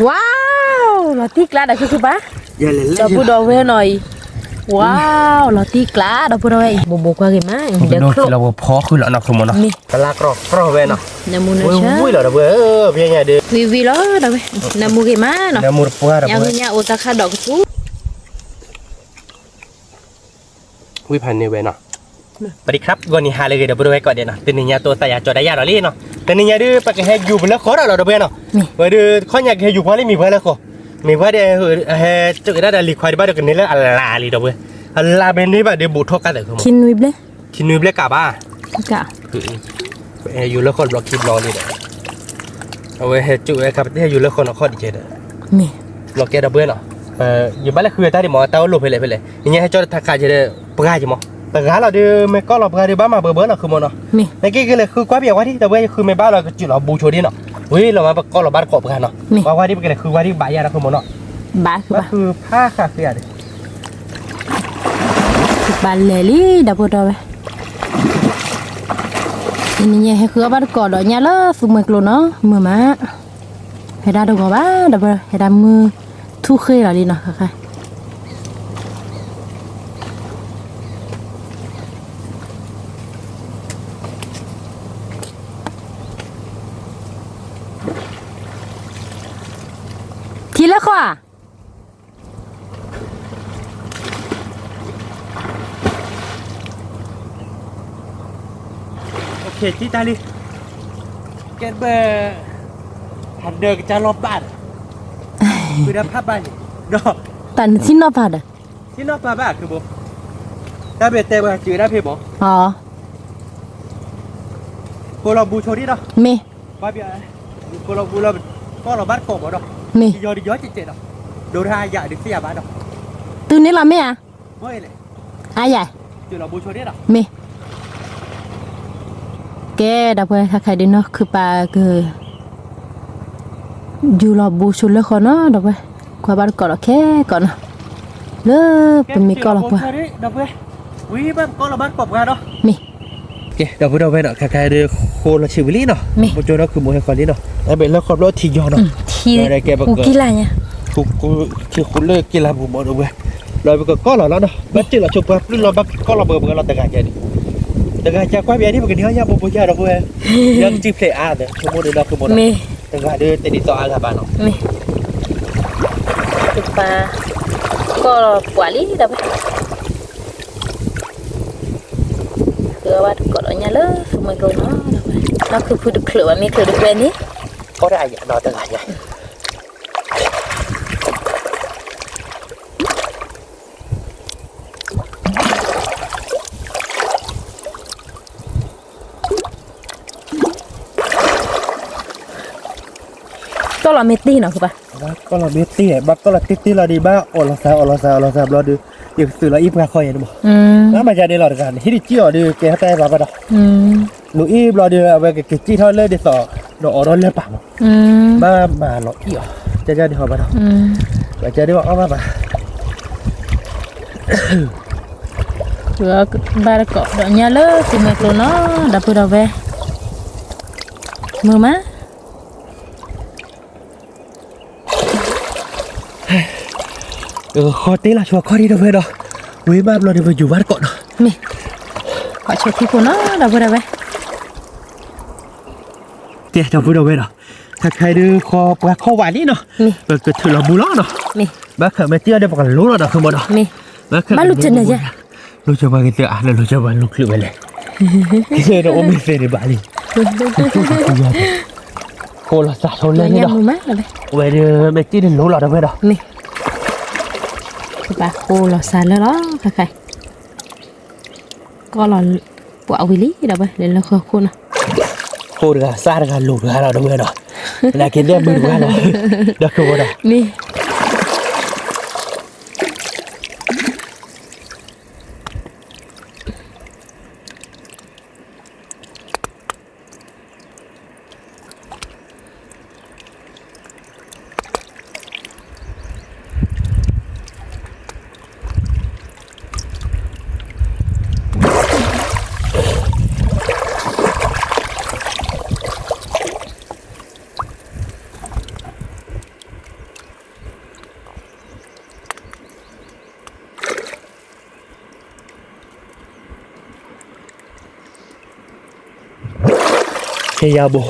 ဝါ, လီၤတံၢ်ကျါဒီးခုခုဘၣ်, ဒီပုၢ်ဒီဝဲၢ်နီၤအံၤ, ဝါ, လီၤတံၢ်ကျါဒီပုၢ်ဒီဝဲၢ်အံၤ, ဘိးဘိးကွၢ်ဂ့ၤမး, ဒီးဖီဃုာ်လီၤနီၤခုမီၤနီၤ, ကလါကြီကြီဝဲနီၤ, နမူနဆၢ, ဝံၤလီၤဒီပုၢ်, ဝံၤညါဒီး, ဝံၤဝံၤလီၤဒီပုၢ်, နမူဂ့ၤမးနီၤ, ညါညါအိၣ်တၢ်ခါဒီးကပူၤ ဝံဖးန့ၢ်ဝဲနီၤ, ပဒံခရၣ် ဂီၤနံၤဟါလၢအဂ့ၤ ဒီပုၢ်ဒီဝဲၢ်ကိးဂၤဒဲးနီၤ, တနံၤညါတိသးယၤကၠီဒၣ်ယၤဒီးလံနီၤ, တနံၤညါဒုး ပကဟဲယူၤပလၢဃီဒီးလီၤ ဒီပုၢ်ဝဲၢ်နီၤ, ဝဲဒုးခီညါကဟဲယူၤပှၤလၢမံၤပှၤလၢဃီ, မံၤပှၤဒီး ဟဲကၢးကဒါဒီးလံၤခွါဒံးဘၣ်ဒီးကန့ၢ်လၢအလါလံ ဒီပုၢ်ဝဲၢ်, အလါဘဲန့ၢ်ဘၣ်ဒီးဘူးထီၣ်ကါသၢး, ခံနွံဘျဲၣ်, ခံနွံဘျဲၣ်ကးဘၣ် ယူၤလၢဃီတဘျီခံဘျီလံဒီး, အဝဲဟဲကၠိဝဲခါ ပတဟဲယူၤလၢဃီနီၤခီၣ်ဒံးကဲဒီး, ဘျီကဲဒီပုၢ်ဝဲၢ်နီၤ, ယဘၣ်လဲၤဃုတၢ်ဒံးမး တၢ်အိၣ်လိာ်ဖဲလဲၣ်ဖဲလဲၣ်, နညါဟဲကၠီတခါခါကဲဒီး, ပှၤက့ၤမး, တဂၤလီၤဒုး မ့ၢ်ကီၢ်လီၤပှၤဒုးဘၣ်မၤဘၢဘၢလီၤခုမီၤနီၤ, နက့ၤက့ၤလဲၤဃုကွၢ်ပယီၤဝဲဒံး ဒီပုၢ်ဝဲၢ် ယဃုမ့ၢ်ဘၣ်လီၤကစၢၢ်လီၤဘူးဆိဒံးနီၤ, ဝံၤလီၤမးပကီၢ်လီၤဘၣ်တကိးပှၤနီၤ, ပှၤဝဲဒံးပကလဲၤဃုဝဲဒံးဘၣ်ယၤလီၤခုမီၤနီၤ, ဘၣ်ဃုဘၣ်ဃုဖးဃာ်ဃုယၤဒီး ဘၣ်လဲၤလံ ဒီပုၢ်ဒီဝဲၢ်, နညါဟဲဃုအီၣ်ဘၣ်တကိးဒီးညါလၢသူမှဲကျိနီၤ မုာ်မး, ဟဲဒၣ်တဂီၤဘၣ် ဒီပုၢ်ဝဲၢ် ဟဲဒၣ်မုၢ်ထူၣ်ဃ့လီၤလံနီၤ, ထံလၢဃီဧါ တၢ်လံ, ကဲဘၣ်, ဟးဒၢးကစၢ်လီၤဘၣ်ဒီး, ဖုဒၢဖးဘၣ်န့ၣ်, ဒီး, တၢ်နထံၣ်နီၢ်ပၢ်ဒီး, ထံၣ်နီၢ်ပၢ်ဘၣ်ခုဘိ, တၢ်ဘၣ်တဲဘၣ်စံးဝဲဒၣ်ဖဲဘၣ်, ကိၢ်လီၤဘူးဆိဒံးဒီး, မ့ၢ်, ကိၢ်လီၤဘူးလီၤကီၢ်လီၤဘၣ်တကိးဘၣ်ဒီး, မ့ၢ်, ယီၤဒီးယီၤကဲးကဲးဒီး, ဒိၣ်ထါယၤဒုးသ့ၣ်ယၤဘၣ်ဒီး, တုၤန့ၣ်လီၤမ့ၢ်ဧါ, အါယၤ မ့ၢ်, ကဲ ဒီပုၢ်ဝဲၢ် ခဲခါဒုးနီၢ်ခုပၢ်က ယူၤလီၤဘူးဆိလၢဃီနီၤ ဒီပုၢ်ဝဲၢ် ကွၢ်ဘၣ်တကိးဒီးခဲကိးနီၤ လၢပမ့ၢ်ကီၢ်လီၤပှၤ မ့ၢ် ကဲ ဒီပုၢ်ဝဲၢ်ဒီး ခဲခါဒုး ဃိလီၤဆံးဝံၤလံနီၤ မ့ၢ် ပကၠိဒီးခုမိၢ်ဟဲဃီလံနီၤ အဲၣ်ဘၣ်လၢဃီဘျီထံယီၤနီၤ ကဲပက ထံဃူလၢက့ၤလၢပူၤမီၤ ဒီပုၢ်ဝဲၢ် လီၤပကကီၢ်လီၤလီၤနီၤ ဘၣ်တ့ၢ်လီၤဆိပှၤပျုၢ်လီၤဘၣ်ကီၢ်လီၤပှၤပှၤလီၤတဂၤကဲန့ၣ် တဂၤကကွၢ်ပယီၤဒ်ပကန့ၢ်အီၣ်ညၣ် ဖိဖိညၣ် ဒီပုၢ်ဝဲၢ် ယကစံၣ်ဖျဲးအါဒီး ဆိကမိၣ်ဒုးနီၢ်ခိမိၢ်နီၤ တဂၤဒုးတဒ်သိးအါဂၤဘၣ်နီၤ မ့ၢ် ကပာ် ကီၢ်ပှၤလံ ဒီပုၢ်ဝဲၢ် ဃုအီၣ်ဘၣ်တကိးဒီးညၣ်လၢသူမှဲကျိနီၤ ဒီပုၢ်ဝဲၢ် နီၢ်ခုဖုတချုးဘၣ် မ့ၢ်ချုးတချုးန့ၣ် ကီၢ်တၢ်အယၤနီၤ တဂၤညါ ကီၢ်လီၤမ့ၢ်တ့ၢ်နီၤ ကပာ် ကီၢ်လီၤမ့ၢ်တ့ၢ် ဘၣ်ကီၢ်လီၤတ့ၢ်တ့ၢ်လီၤဒီး ဘၣ်အီၣ်လီၤသး အီၣ်လီၤသး အီၣ်လီၤသးဘျီဒီး ယကသုးလီၤအံၣ်ပှၤဃီယဲၢ်န့ၣ်မး ဘၣ်မၤယၤန့ၣ်လီၤတဂၤန့ၣ် ဟံၣ်တကံၣ်အီၤဒီး ကဲဟဲတၢ်အဲၣ်ဘၣ်ဘၣ်ဒီး လူၤအံၣ်ဘျီဒီး အဝဲကက့ၤစံၣ်ထီၣ်လၢဒ်သိး ဒီးအီၤဒီးလၢပာ်မး ဘၣ်မၤလီၤအံၣ်အီၤ ကဲကဲဒ်ဟီဘၣ်ဒီး ကဲဒ်အီၣ်ဘၣ်ဘၣ် ဘၣ်တကိးဒီးညၣ်လၢသူမှဲကျိနီၤ ဒီပုၢ်ဝဲၢ် မုာ်မး ဃီတ့ၢ်လီၤဆိခီၣ်ဒံး ဒီပုၢ်ဝဲၢ်ဒီး ဝံၤမးဘျီဒီး ပယူၤဘၣ်တကိးနီၤ မ့ၢ် ပဆိထံခိၣ်နီၤ ဒီပုၢ်ဝဲၢ် ကဲ ဒီပုၢ်ဝဲၢ်ဒီး ခဲခါဒုး ဃီပှၤခီၣ်ဝးလံနီၤ ပကထုးလီၤဘူးလီၤနီၤ ဘၣ်ခၢၣ်မဲာ်တံၢ်အီၤဒီး ပကလိလီၤဒီး ခုမီၤဒီး ဘၣ်ခၢၣ်မဲာ်တံၢ်အီၤ လိကၠီပှၤကတၢၢ်အါ လၢလိကၠီပှၤလူၤချုးဝဲလဲၣ် ကဲဒီးအိၣ်မ့ၢ်သ့ဒံးဘၣ်လံ ဃိလီၤစးဆိလၢန့ၣ်ဒီး ဝဲဒုးမဲာ်တံၢ်န့ၣ်လိလီၤဒီးဝဲဒီး ဘၣ်ဃိလီၤစးလၢလီၤ ခဲခါ ကီၢ်လီၤပှၤဝံၤလံဒီးဝဲ လဲၤလၢဃီခိၣ်နီၤ ဃိတဂၤ စၢ်တဂၤ လိၤတဂၤလီၤဒီးဝဲဒီး နက့ၤဒဲမုာ်တဂၤလီၤ ဒီးကဝီၤဒီး မ့ၢ် ကယၤဘိ,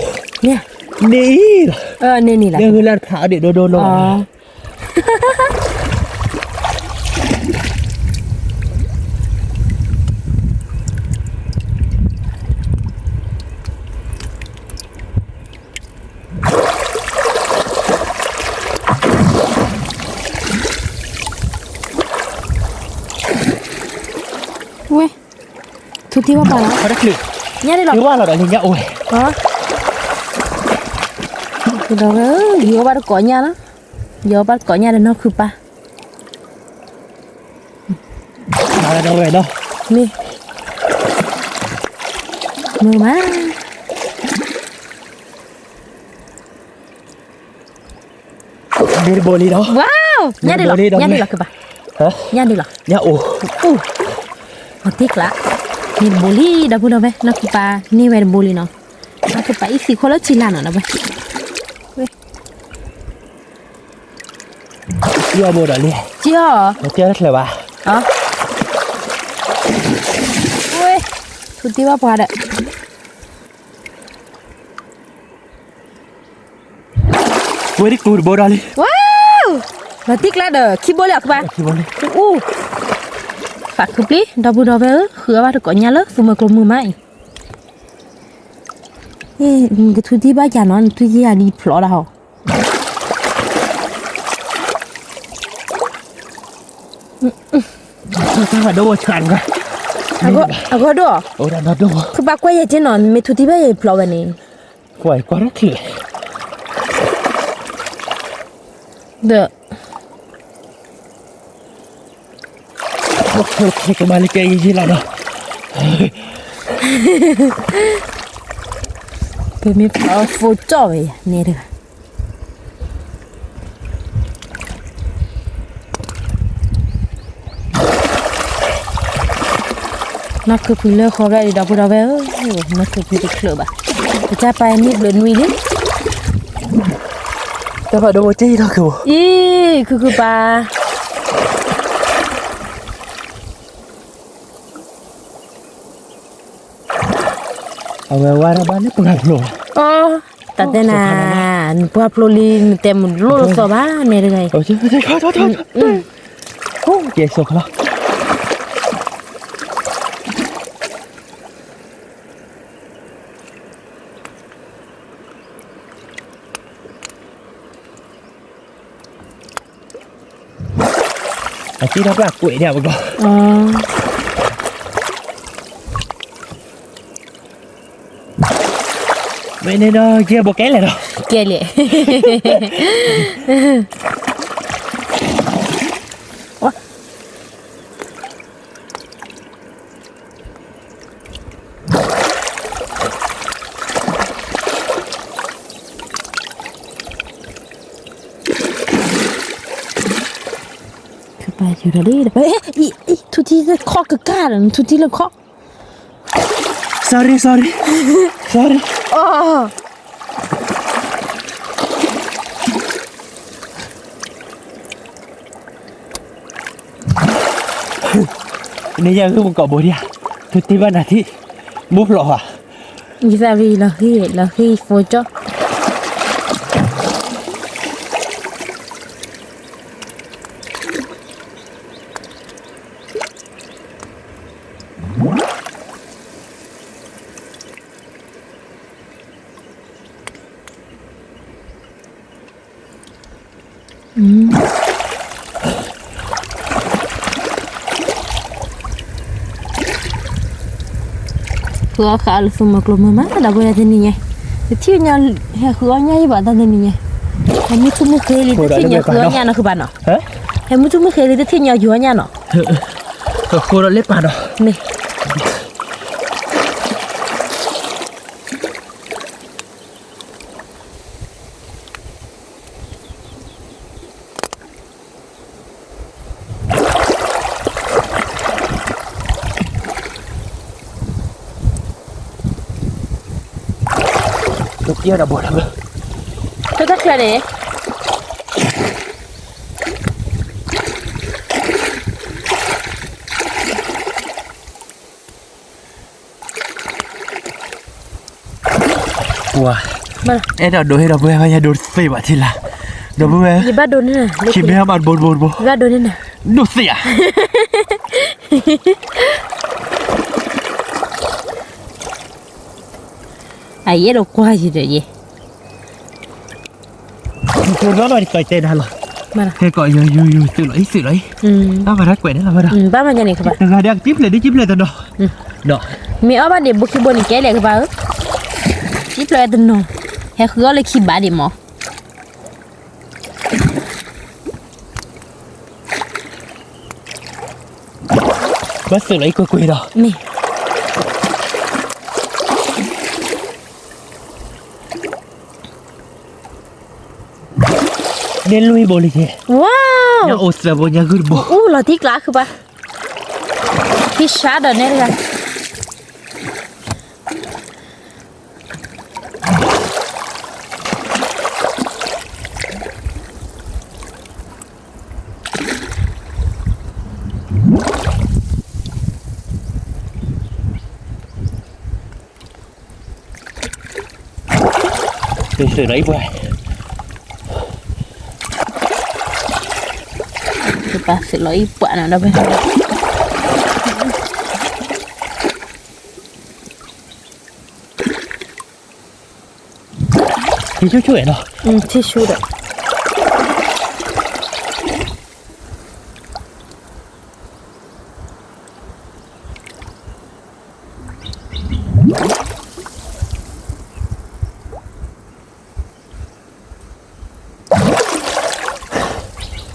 န့ၣ်အံၤလီၤ, န့ၣ်န့ၣ်လီၤ, လၢဂုၢ်လၢတဖးအီၤဒံးဒိၣ်ဒိၣ်လီၤ. ဝဲ, ထူတံၢ်ဘၣ်ပှၤလီၤ, ညၣ်ဒ်လီၤ, ဒီးဝဲ, ယီၤဘၣ်တကိးညၣ်လီၤ, ယီၤဘၣ်တကိးညၣ်ဒီးနီၢ်ခုပၢ် မ့ၢ်, မုာ်မး, န့ၢ်တဘိလံဒီး, ညၣ်ဒ်လီၤ, ညၣ်ဒ်လီၤခုပၢ်, ညၣ်ဒ်လီၤ, ညၣ်အိၣ်, အတံၢ်ကျါ, န့ၢ်တဘိလံ ဒီပုၢ်ဒီဝဲၢ် နီၢ်ခုပၢ်န့ၢ်ဝဲတဘိလံနီၤ, နီၢ်ခုပၢ်အံၤသံးခိၣ်လၢဆံလၢ်နီၤ ဒီပုၢ် ကံအီၣ်ဘိဒီးလံ, ကံအီၣ်, ဝဲ, ထူတံၢ်ဘၣ်ပှၤဒီး, ဝဲဒ်ကူတဘိဒီးလံ, လီၤတံၢ်ကျါဒီး ခံဘိလံအီၤကဘၣ်, အူ, ဖးခုပျံၤ ဒီပုၢ်ဒီဝဲၢ်ဧၢ ဃုအီၣ်ဘၣ်တကိးညၣ်လၢသူမွဲကျိမုၢ်မးအံၤ, ကထူတံၢ်ဘၣ်ယၤနီၤ နထူတံၢ်ယၤလံဖျိးဒၣ်ဟီ အဂီၢ်ဒိၣ်, ခုဘၣ်ကွၢ်ယဲၢ်က့နီၤ မ့ၢ်ထူတံၢ်ဘၣ်ယဲၢ်ဖျိးဝဲန့ၣ်, ကွၢ်ကွၢ်ချ့, ဒီး ကမၤလၢကဲယံာ်ယံာ်လီၤနီၤ, ပမ့ၢ်ဖျိး ဖိကၠီၣ်ဝဲယၤ နဲတဂၤ နီၢ်ခုဖုလၢဃီဖျၢၣ်ဒံး ဒီပုၢ်ဒီဝဲၢ်ဧၢ, နီၢ်ခုဖုတချုးဘၣ်, ပတၢ်ပာ်နံၣ်ဘျုးနွံလံ, တၢ်ဘၣ်ဒိဘိက့ၢ်အံၤ အံၤ ခုခုပၢ် အဝဲဝဲဒၣ်ဘၣ်လၢပှၤဖျိး, တၢ်တဲနၤ, နပှၤဖျိးလံ နတဲမလိၣ်လီၤသီဘၣ် နဲတဂၤအံၤ, ကဲစိခလီ အစံၣ်ထီၣ်ပှၢ်ကွဲးဒၣ်ပကီၢ်, မ့ၢ်န့ၣ်ဒီး ကဲဘိကဲလဲၣ်ဒီး, ကဲလဲၣ် ထူထံခီၣ်ကကၢ်ဒီး ထူထံလၢခီၣ်, sorry sorry sorry, န့ၣ်ယဂုၢ်မကီးဘိဒံးဧါ, ထူထံဘၣ်နၤထံၣ်, မူဖျိးဧါ, ယသးဝံၤလီၤဃံၤ လီၤဃံၤဖိကၠီၣ် ဃုအီၣ်ဃာ်အီၤလၢသူမွဲကျိမုၢ်မး ဒီပုၢ်ဝဲၢ်တနံၤညါ, တထံၣ်ညီ ဟဲဃုအီၣ်ညၣ်ယံၤဘၣ်တၢ်တနံၤညါ, ဟဲမုၢ်ထူၣ်မုၢ်ဃ့လံ တထံၣ်ညီဃုအီၣ်ညၣ်နီၤ ဃုဘၣ်နီၤ, ဟဲမုၢ်ထူၣ်မုၢ်ဃ့လံ တထံၣ်ညီဃုအီၣ်ညၣ်နီၤ, ဃိဒီးလ့ပာ်ဒီး မ့ၢ် တၢ်ချၢန့ၣ် ဝါ, အဲၣ်ဒိးဒိးဟ့ၣ်ဒီပုၢ်ဝဲၢ် ယဒိးတသ့ဘၣ်ထံလာ်, ဒီပုၢ်ဝဲၢ်, ယဘၣ်ဒိးန့ၣ်, ခံဘ့ၣ်ဘၣ်တဘိတဘိတဘိ, ယဘၣ်ဒိးန့ၣ်, ဒိးသ့ဧါ, အယဲၢ်ဒိးကွၢ်ယံၤဒီးယဲၢ် တဲဒၣ်လီၤ, ကဲကီးယိယိယိ သုးလီၤအံၤ သုးလီၤအံၤ, ဘၣ်မၤတၢ်ကွဲးန့ၣ်လီၤ, ဘၣ်မၤယၤန့ၣ်ကဘၣ်, တဂၤဒ်ကစံၣ်ဖျဲးဒ်ကစံၣ်ဖျဲးတနီၤ, ဒီး, မ့ၢ်အီၣ်ဘၣ်ဒံးဘိခံဘိန့ၣ် ကဲလဲၣ်ကဘၣ်ဧၢ, ကစံၣ်ဖျဲးတနီၤ, ဟဲဃုအီၣ်လၢခံဘၣ်ဒံးမး ဘၣ်သုးလီၤအံၤကွ့ၢ်ကွ့ၢ်ဒီး, မ့ၢ်, န့ၢ်လွံၢ်ဘိလံယဲၢ်, ဝါ, ညၣ်အိၣ်သၢဘိ ညၣ်ဂုၢ်တဘိ, အူလီၤတံၢ်ကျါခုဘၣ်, ဖံဆါဒီးနဲတဂၤ သုးလီၤအံၤပှၤ, သုးပာ်သုးလီၤအံၤပှၤနီၤဒီးဖဲ ထံဆူၣ်ဆူၣ်နီၤ, ထံဆူၣ်ဒီး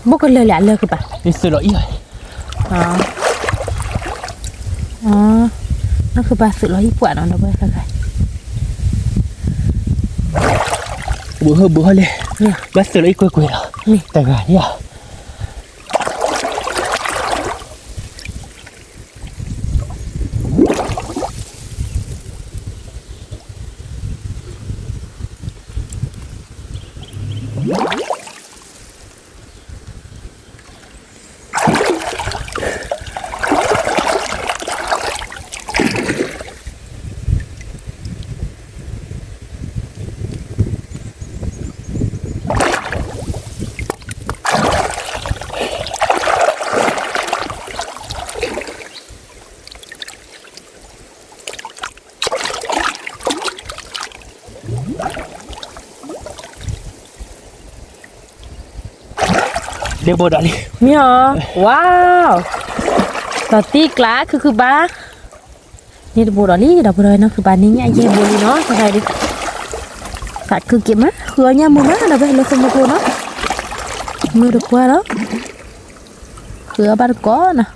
ဘိၣ်ကလၢာ်လၢအလၢကပၤ, သုးလီၤအံၤ, နီၢ်ကပၤသုးလီၤအံၤပှၤနီၤဒီးဝဲ, ဘုဟၢဘုဟၢလဲၣ်, ဘၣ်သုးလီၤအံၤကွ့ၢ်ကွ့ၢ်လီၤ, တဂၤယၤ ဒ့ဘိဒီးလံ, မ့ၢ်အီၤ, ဝါ, လီၤတံၢ်ကျါခုခုဘၣ်, န့ၢ်တဘိဒီးလံ ဒီပုၢ်ဒီဝဲၢ်နီၢ်ခုဘၣ်န့ၢ်ညၣ်ယဲၢ်ဘိလံနီၤ တဂၤဒီး, သးခုက့ၤမး ဃုအီၣ်ညၣ်မုၢ်မး ဒီပုၢ်ဝဲၢ်လၢသုးမုၢ်ကိၢ်နီၤ, မုၢ်တပှၢ်လီၤ, ဃုအီၣ်ဘၣ်တကိးနီၤ,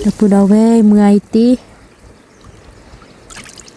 ဒီပုၢ်ဒီဝဲၢ်မုၢ်အံၤတ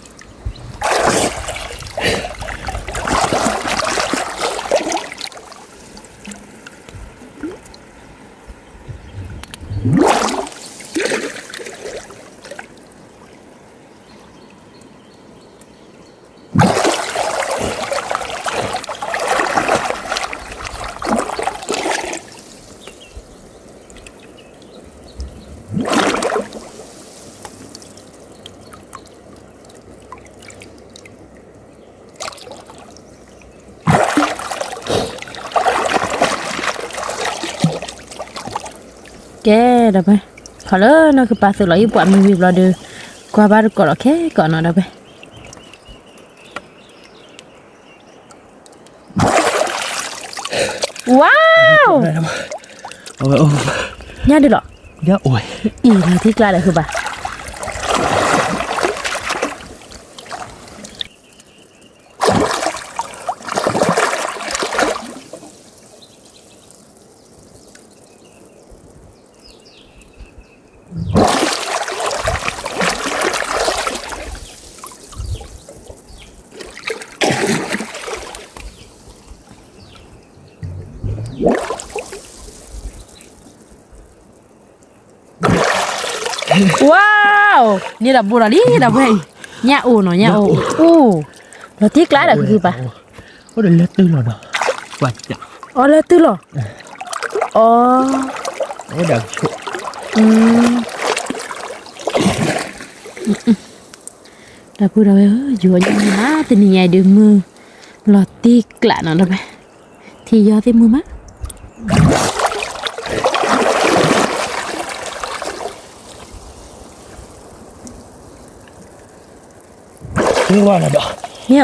့ ကဲ ဒီပုၢ်ဝဲၢ်, ခီလၢနီၢ်ခုပၢ်သုးလီၤအံၤပှၤမ့ၢ်ဝံၤဘျီဒီး ကွၢ်ဘၣ်တကိးဒီးခဲကိးနီၤ ဒီပုၢ်ဝဲၢ်. Wow! ညၣ်ဒုးလီၤ. အံၤလီၤထံကျါဒီးဃုဘၣ်. ဝါ, န့ၣ်ဒီးဘိဒီးလံ ဒီပုၢ်ဝဲၢ်အံၤ, ညၣ်အိၣ်နီၤ ညၣ်အိၣ်, အိၣ်, လီၤတံၢ်ကျါဒီးဃုဘၣ်. အိၣ်ဒီးလၢတုၤလီၤနီၤ, ကွၢ်, အိၣ်လၢတုၤလီၤ, အိၣ်ဒီးဆိး, အ ဒီပုၢ်ဒီဝဲၢ်ဧၢ, ယိၤအီၣ်ညၣ်မ့ၢ်မး တနံၤညါအံၤဒုးမုၢ်လီၤတံၢ်ကျးနီၤ ဒီပုၢ်ဝဲၢ်, ထံယီၤသ့ၣ်မုၢ်မး မ့ၢ်ဝဲလီၤဒီး, မ့ၢ်ဧါ, လီၤအံၤ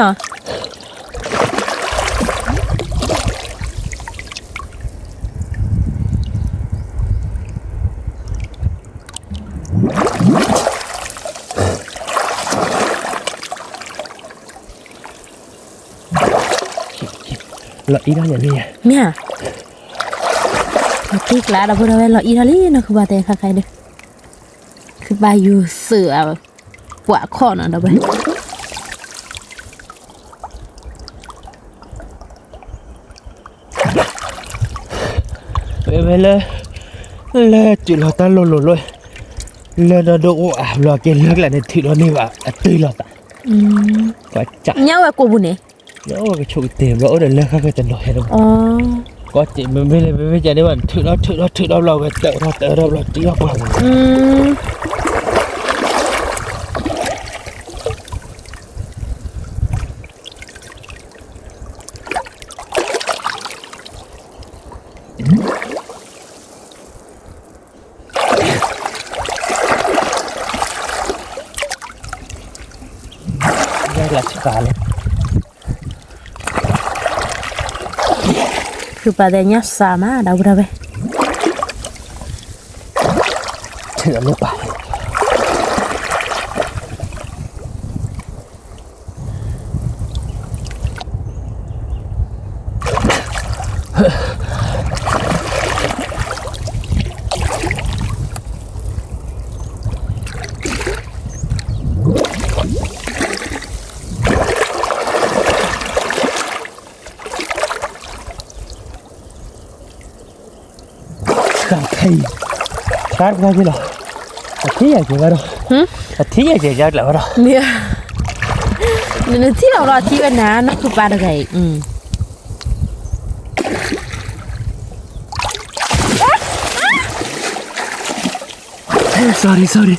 ထီၣ်န့ၣ်မ့ၢ်ဧါ, မ့ၢ်ဧါ, လီၤတံၢ်ကျးဒီပုၢ်ဒီဝဲၢ် လီၤအံၤထီၣ်လံ နီၢ်ခုၣ်ပၤတဲခါခါဒီး, ခုၣ်ပၤယူၤသုးအပှၤခီၣ်နီၤ ဒီပုၢ်ဝဲၢ် ဝဲလၢ, လၢစူၤလီၤတၢ်လိၤလိၤလီၤ, လၢဒီဒိၣ်အိၣ်အါဘျီက့ၤ လၢကျဲန့ၣ် ထုးဒီးန့ၢ်ဘၣ်အတုၤလီၤသး, ညၣ်ဝဲကိးပူၤန့ၣ်, ကဆိးကတ့ၢ်ဘျီ အိၣ်ဒီးလၢဃၣ်ဃၣ်တနီၤဟဲဒီး, ကီၢ်စ့ၢ်မ့မ့ၢ်လၢမ့မ့ၢ်ကန့ၣ်ဘၣ် ထုးဒီးထုးဒီးထုးဒီးဘျီ ဝဲတၢးထီၣ်တၢးထီၣ်ဘျီ တံၢ်ထီၣ်ပှၢ်ပူၤ လၢ, ခုၣ်ပၤတဲညၣ်စၢ်မး ဒီပုၢ်ဒီဝဲၢ်, ထံၣ်လၢပၢ် တၢ်ထံၣ်, တၢ်တခါက့ၤလီၤ, အထံၣ်ယၤက့ၤဘၣ်ဒီး, အထံၣ်ယၤက့ၤယါကျးဘၣ်ဒီး, နထံၣ်လီၤဘျီထံၣ်ဝဲနၤ နီၢ်ခုၣ်ပၤတဂၤအံၤ, sorry sorry,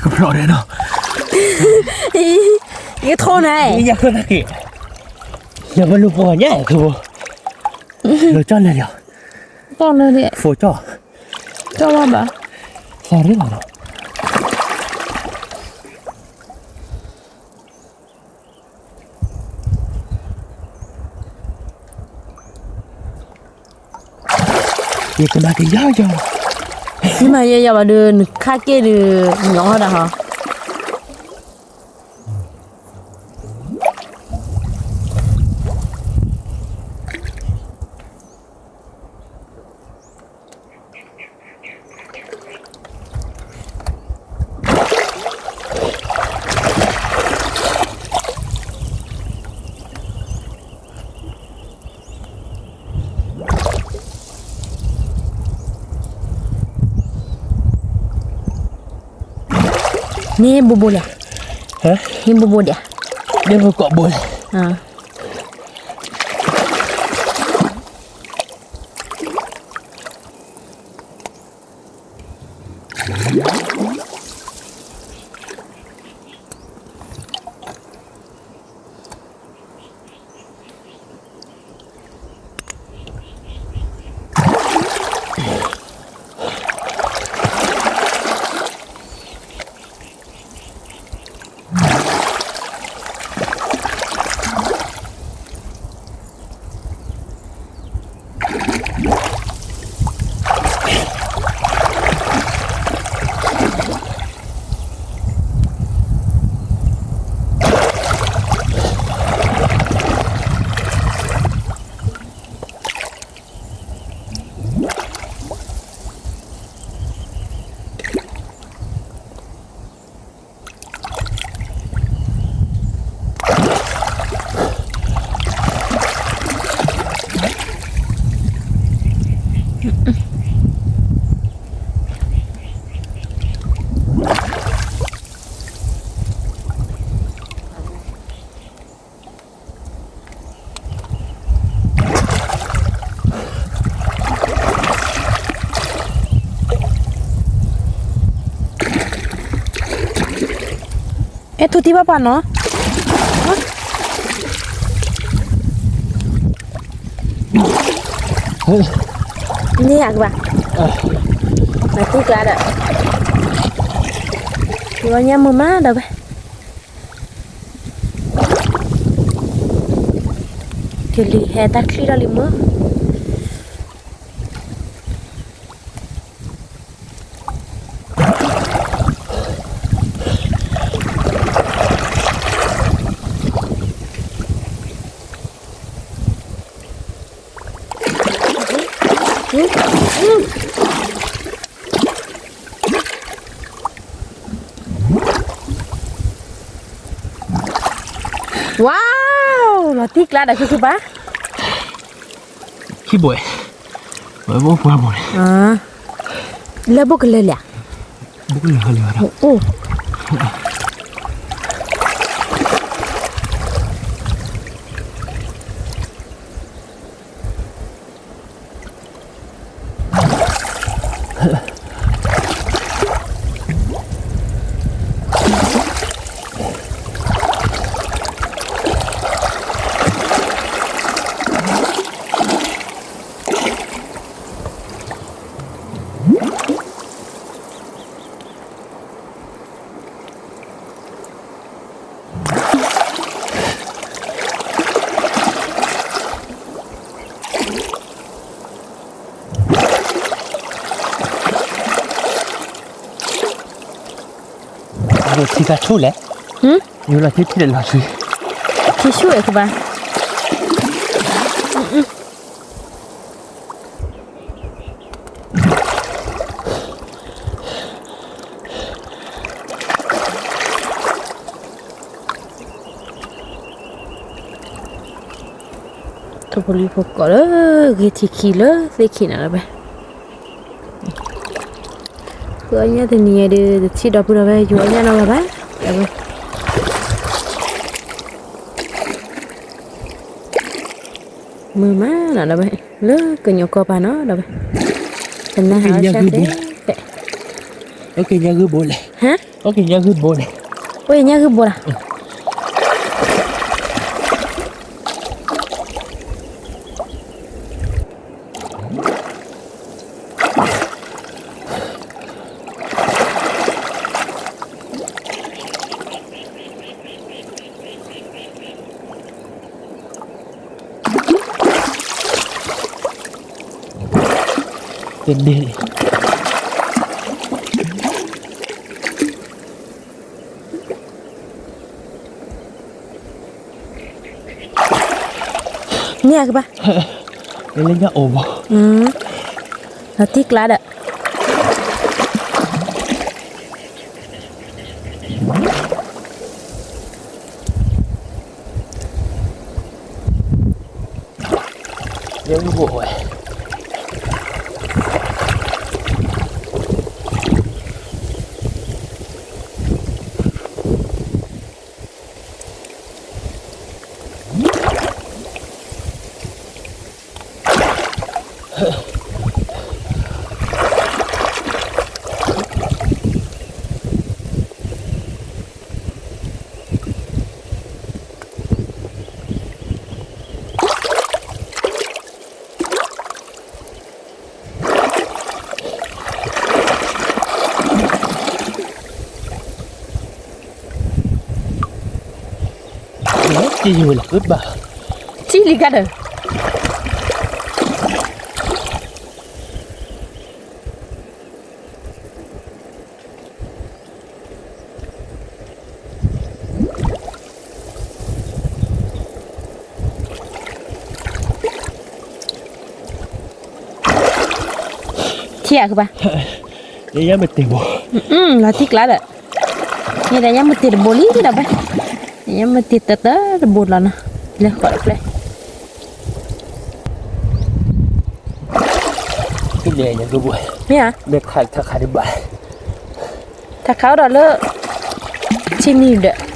ကဖျိးဒဲးနီၤ, ယထီၣ်န့ၣ်, ယၤခၢၣ်သးက့ၤ, ယၤဘၣ်လူၤပှၤညါခၢၣ်ဘိ, လၢကၠီၣ်လဲၤလီၤ, ကၠီၣ်လဲၤလီၤ, ဖိကၠီၣ်, ကၠီၣ်ဘၣ်ဘၣ်, sorry လီၤနီၤ. ယကမၤကယီယီ, မၤယီယီဘၣ်ဒီး နခါက့ၤဒီး ညီဒၣ်ဟီ. န့ၣ်ဘိဘိလဲၣ်, ဟဲဘိဘိဒဲး, န့ၣ်ဘိကိးဘိလဲၣ်. အဲ ထူတံၢ်ဘၣ်ပှၤနီၤ, န့ၢ်ယၤကဘၣ်, နသံကျါဒီး, ယဝဲညါမုာ်မးဒီးဘဲ, ကလံၤဟဲတၢ်ချံထီၣ်လံမုာ် ဝါ, လီၤတံၢ်ကျါဒီး ခုခုဘၣ်, ခံဘိ, ဘိပှၤဘိန့ၣ်, လၢဘိကလၢာ်လံဧါ, ဘိကလၢာ်ဟဲလၢာ်ဘၣ်ဒီး, အိၣ် ထံတၢ်ဆူၣ်လဲၣ်, ယလီၤထံထံၣ်လဲၣ်လီၤဆူ, ထံဆူၣ်အဲၣ်ကဘၣ်, ထိၣ်ဖိလံၣ်ဖိကိးလၢ ဂ့ၤထံခံလၢသ့ၣ်ခံနၤလီၤဘဲ, ဃုအီၣ်ညၣ်တနံၤညါဒီး တထံၣ်ဒီပုၢ်ဒီဝဲၢ် ယူၤအီၣ်ညၣ်နီတဂၤဘၣ်, မုာ်မးနီၤဒီးဘဲ, လၢကညီကီၢ်ပၤနီၤဒီးဘဲ, ပနၢ်ဟးအီၣ်ဆၣ်တဲ, အက့ၤညါဂုၢ်ဘိလဲၣ်, ဟါ, အက့ၤညါဂုၢ်ဘိလဲၣ်, အိၣ်ညါဂုၢ်ဘိလီၤ. န့ၢ်အကဘၣ်, လၢညၣ်အိၣ်ဘၣ်, လီၤတံၢ်ကျါဒီး ယဲဂုၢ်ဘိဝဲ ထံၣ်လံကါဒီး ထံၣ်အကဘၣ် ယညၣ်မ့ၢ်တ့ၢ်ဘိ လီၤတံၢ်ကျါဒီး ယညၣ်မ့ၢ်တ့ၢ်တဘိလံဒီးဘၣ် ယညၣ်မ့ၢ်တ့ၢ်တၢတၢတဘိလီၤနီၤ လဲၤဃီၤတဖျၢၣ် မ့ၢ်ဧါ မ့ၢ်ခါထါခါဒံးဘၣ် ထါခါအိၣ်ဒီးလၢ ဆံနံၤဒီး ထံၣ်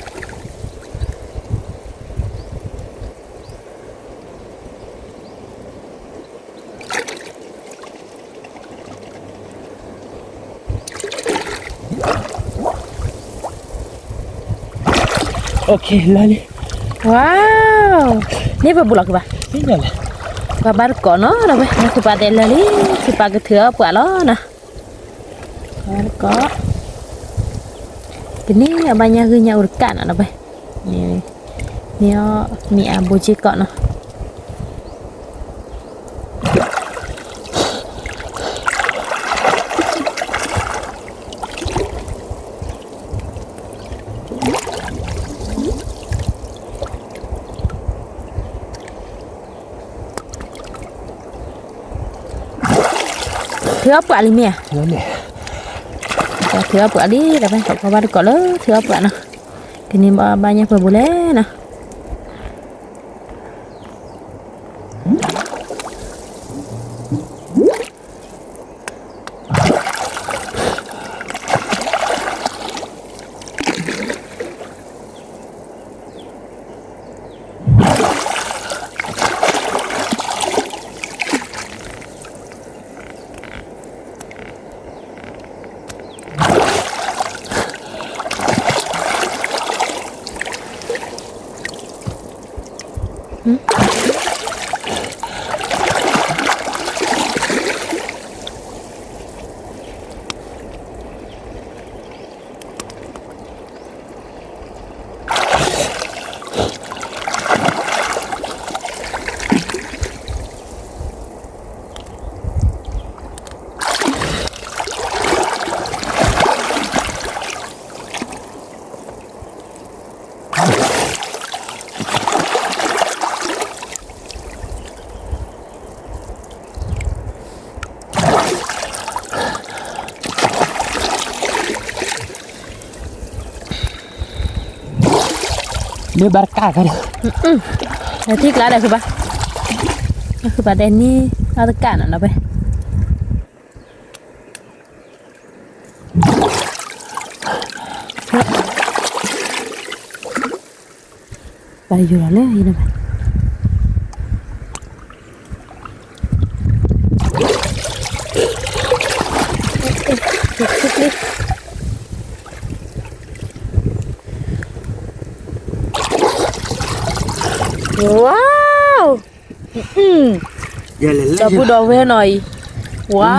လၢလံ, ဝါ, န့ၢ်ပဘူးလီၤခုၣ်ဘၣ်, ပှၤဘါတကိးနီၤ ဒီပုၢ်ဝဲၢ်, ခုၣ်ဘၣ်တဲလၢလံ, ခုၣ်ဘၣ်ကထုးအီၣ်ပှၤလီၤနီၤ, ပှၤဘါတကိး, ကန့ၢ်အီၣ်ဘၣ်ညၣ်ဂုၢ်ညၣ်အူတကးနီၤ ဒီပုၢ်ဝဲၢ်, န့ၢ်အီၣ်မ့ၢ်အါဘိက့ၢ်ကီးနီၤ ထုးအီၣ်ပှၤလံမ့ၢ်ဧါ, ထုးအီၣ်ပှၤလံ ဒီပုၢ်ဝဲၢ်, ပှၤဘါတကိးလၢထုးအီၣ်ပှၤနီၤ, ကန့ၢ်ဘၣ်ဘၣ်ညၣ်ပှဲၤဘိလဲၣ်နီၤ မ့ၢ်ဘၣ်တကးခါဒီး, ထံကျါဒီးခုၣ်ဘၣ်, ခုၣ်ဘၣ်တဲန့ၢ်အီၣ်တကးနီၤ ဒီပုၢ်ဝဲၢ် ပာ်ယိာ်လီၤလၢအံၤန့ၣ်ဘၣ်, ဝါ, ဒီပုၢ်ဒီဝဲၢ်နီၤအံၤ, ဝါ,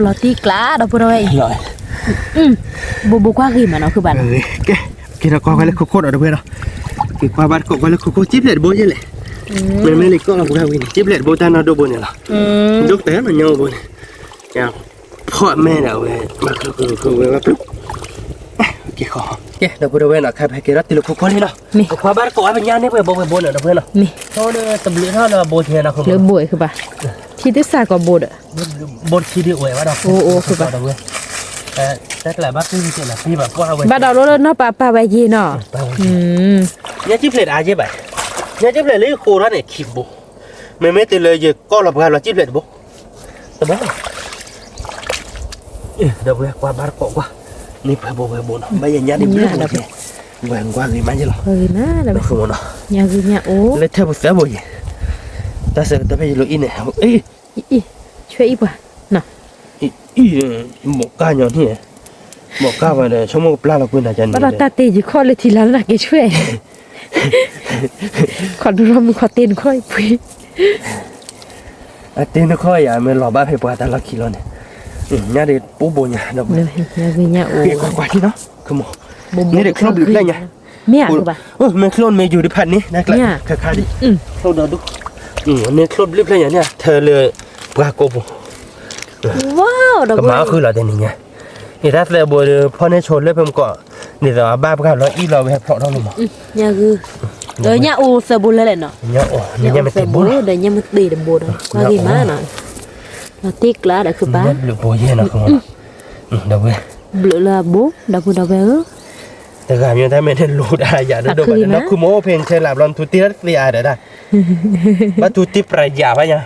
လီၤတံၢ်ကျါ ဒီပုၢ်ဒီဝဲၢ်အံၤ, ဘိဘိကွၢ်ဂ့ၤမးနီၤ ခုၣ်ဘၣ်နီၤ, ကဲ, ကဲဒီးကွၢ်ကွၢ်လၢခိခိၣ်ဒီး ဒီပုၢ်ဝဲၢ်နီၤ, ကဲကွၢ်ဘၣ်တကိးကွၢ်လၢခိခိၣ် ကၠံၣ်ဖျဲးတဘိယဲလဲၣ်, မ့မ့ၢ်လံကီၢ်လီၤပှၤဝံၤန့ၣ် ကၠံၣ်ဖျဲးတဘိတၢ်နီၢ်ဒိၣ်ဘိန့ၣ်လီၤ, ဒိၣ်ကတၢၢ်နီၤ ညီဘိန့ၣ် ဖီၣ်မဲဒီးဝဲ, ဝဲဝဲပျုၢ်, ကဲ, ကဲဒီးပုၢ်ဒီဝဲၢ်နီၤ ခါဖဲကဲထီၣ်တုၤလၢခိခိၣ်လံနီၤ, ပှၤဘါတကိးအါပညါန့ၣ် ပှဲၤဘိပှဲၤဘိန့ၣ် ဒီပုၢ်ဝဲၢ်နီၤ, ထီဒီးတဘျုးထီၣ်လၢအဘိကဲနီၤ လၢဘိအံၤခုၣ်ဘၣ်, ထံသ့ၣ်စးကီးဘိဒီး, ဘိတဆံဒ်အိၣ်ဝဲဘၣ်ဒီး, အိၣ်အိၣ်ခုၣ်ဘၣ်, တၢ်ကျးဘၣ်ပ့ၢ်ကဲနီၤ ပ့ၢ်ဘၣ်ပှၢ်ဝဲ, ဘၣ်ဒီးလီၤလၢနီၢ်ပၤပာ်ဝဲယ့ၤနီၤ, ညၣ်ကၠံၣ်ဖျဲးတအါယဲဘၣ်, ညၣ်ကၠံၣ်ဖျဲးလၢဃိထီၣ်န့ၣ် ခံဘိ, မ့မ့ၢ်တုၤလၢယကီၢ်လီၤပှၤလီၤကၠံၣ်ဖျဲးတဘိ, တဘိ ဒီးဝဲကွၢ်ဘါတကိးကွၢ်, န့ၢ်ပှဲၤဘိပှဲၤဘိနီၤ ဘၣ်ယညါဒံးဘျုးဘိကဲ, ဝဲကွၢ်ဂ့ၤမးယဲလီၤ, ဒီးဃုမနီၤ, ညၣ်ဂုၢ်ညၣ်အိၣ်, လၢထဲပူၤသၢဘိယဲ, တၢ်ဆၢကတီၢ်ဖဲယလိၤအံၤန့ၣ်, အံၤ, ဆွဲအံၤပှၤ, အံၤ, မိၢ်ကၢ်ညီနံၣ်, မိၢ်ကၢ်ဝဲဒီး ဆိကမိၣ်ကပျၢ်လီၤကွံာ်နၤကန့ၣ်, ဘၣ်ဒီးတၢ်တ့ယခီၣ်လၢထံလၢ်လၢနက့ၤဆွဲ ခီၣ်ဒူရမုၢ်ခီၣ်တ့နခီၣ်အံၤပှ့ၤ, အတ့နခီၣ်ယၤ မ့ၢ်လီၤဘၣ်ဖဲပှၤတၢ်လီၢ်ခံလီၤန့ၣ်, ညါဒံးပူဘိညါ, ညၣ်ဂုၢ်ညၣ်အိၣ်, ကွၢ်ကွၢ်ထံနီၤ, န့ၣ်ဒံးချိၣ်ဘျုးဖျဲၣ်ညါ, မ့ၢ်ချိၣ်မ့ၢ်ယူၤတဖၣ်န့ၣ်, ခါခါဒံး, ချိၣ်ဒီးဒူ, န့ၣ်ချိၣ်ဘျုးဖျဲၣ်ညါန့ၣ် ထၢလၢပှၤကိးပူၤ ကမၤအီၣ်ဃုာ်လီၤတဲနံၤညါ, ယတၢ်သၢဘိဒီး ဖီၣ်န့ၢ်ဆိလၢဖဲမကီး, ဒ်သိးအဘၣ်ပှၤလီၤအံၣ်လီၤဝဲဖျိးထီၣ်လီၤမး, ညၣ်ဂုၢ်, ဒီးညၣ်အိၣ်သၢဘိလၢလဲၣ်နီၤ, ညၣ်အိၣ်, ညၣ်မ့ၢ်တ့ဘိဒီး, ကွၢ်ဂ့ၤမးနီၤ, လီၤတံၢ်ကျါဒီးခုၣ်ဘၣ်, ဘျုးဘိယဲနီၤ, ဒီးဝဲ, ဘျုးလၢအဘိ, ဒီပုၢ်ဒီဝဲၢ်ဧၢ, တဂၤမ့ၢ်တၢ်မ့ၢ်တလိၤတၢ်ယၤဒိၣ်ဒိၣ်ဘၣ်ဒီး ခုၣ်မ့ၢ်အိၣ်ဖဲနဆဲလၢဘျီ နထူတ့တၢ်တသ့အါဒီးဒၣ် ဘၣ်ထူတ့ပြယၤဘၣ်ညါ,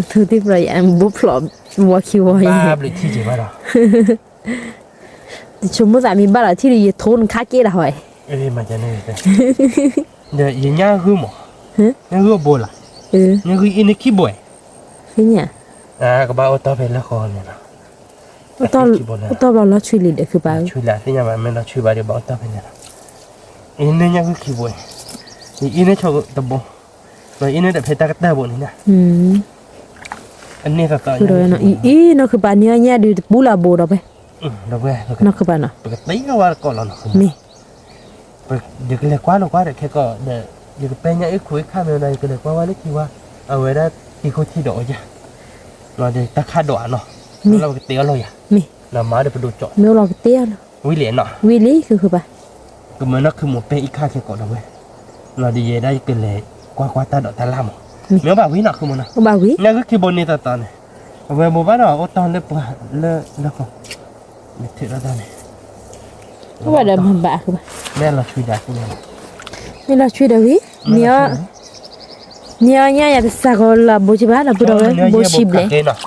ထူတ့ပြယၤ ဘိဖျိးဝီခံဝီညါ, ဘၣ်ဘျုးထံက့ၤဘၣ်ဒီး, တဆိကမိၣ်သးမ့ၢ်ဘၣ်ဒီးထံၣ်ဒီးယထိနခါက့ၤဒၣ်ဟီ, ဒီးယညၣ်ဂုၢ်မး, ညၣ်ဂုၢ်ဘိလၢ်, ညၣ်ဂုၢ်အံၤန့ၣ်ခံဘိ, ကဘၣ်အိၣ်တီၢ်ဖဲလၢဃီန့ၣ်လီၤ, အိၣ်တီၢ်ဘျီလီၤဆွံလံဒီးခုၣ်ဘၣ်, ဆွံလံသ့ၣ်ညါဘၣ် မ့ၢ်လီၤဆွံဘၣ်ဒီးဘၣ်အိၣ်တီၢ်ဖဲန့ၣ်လီၤ အံၤန့ၣ်ညၣ်ဂုၢ်ခံဘိ, အံၤန့ၣ်ဆိတဘိ, ဒီးအံၤန့ၣ်ဒီးဖဲတၢ်ကတၢၢ်ဘိန့ၣ်, အန့ၣ်သီသီ, အံၤနီၢ်ခုပာ်န့ၢ်အီၤညၣ်ဒုးတပူလၢအဘိဒီးဖဲ, နီၢ်ခုပာ်နီၤ, ပကသ့ဝဲတကိးလီၤနီၤ, မ့ၢ် ယကလဲၤကွၢ်လိာ်ကွၢ်ဒီးခဲကိးဒီး, ယကပဲညၣ်အုၣ်ခူအုၣ်ခါမ့ၢ်ဒီး ယကလဲၤကွၢ်ဝဲလၢခံဝါ, အဝဲဒၣ်ထံခိၣ်ထံဒီးအီယၤ, ဒီးတၢ်ခါဒိးဧါနီၤ, မ့ၢ်လီၤပကတဲအီၤလီၤယၤ, မ့ၢ်လီၤမၤဒီးပဒိၣ်ကၠီ, မ့ၢ်လီၤကတဲအီၤလီၤ, ဝံၤလံနီၤ, ဝံၤလံ ခုခုပၤ, ကမၤနီၢ်ခုမိၢ်ပဲအံၤခါခဲကိးဒီးဝဲ, လီၤဒီးယဲဒၣ်ယကလဲၤကွၢ်ကွၢ်တၢ်ဒိးတၢ်လၢ်မး, မ့ၢ်ဘၣ်ဝံၤနီၤ ခုမိၢ်နီၤ, ဘၣ်ဝံၤ, ညၣ်ဂုၢ်ခံဘိန့ၣ်သီသီန့ၣ်, အဝဲဘိးဘၣ်ဒီးအိၣ်တီၢ်လၢပှၤလၢလၢဃီ မ့ၢ်လီၤဆွံဒီးဝံၤ, န့ၢ်အီၤညၣ် ယတစးကီးလၢအဘိကဘၣ်ဒီး ပဒီးဝဲဘိဆံဘျဲၣ်,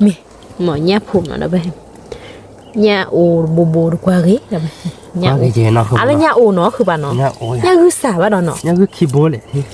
မ့ၢ်, မ့ၢ်ညၣ်ဖိနီၤဒီးဝဲ, ညၣ်အိၣ်ဘိဘိတကွၢ်ဂ့ၤ, အါလၢညၣ်အိၣ်နီၤ ခုဘၣ်နီၤ, ညၣ်ဂုၢ်စၢ်ဘၣ်ဒီးနီၤ, ညၣ်ဂုၢ်ခံဘိလဲၣ်,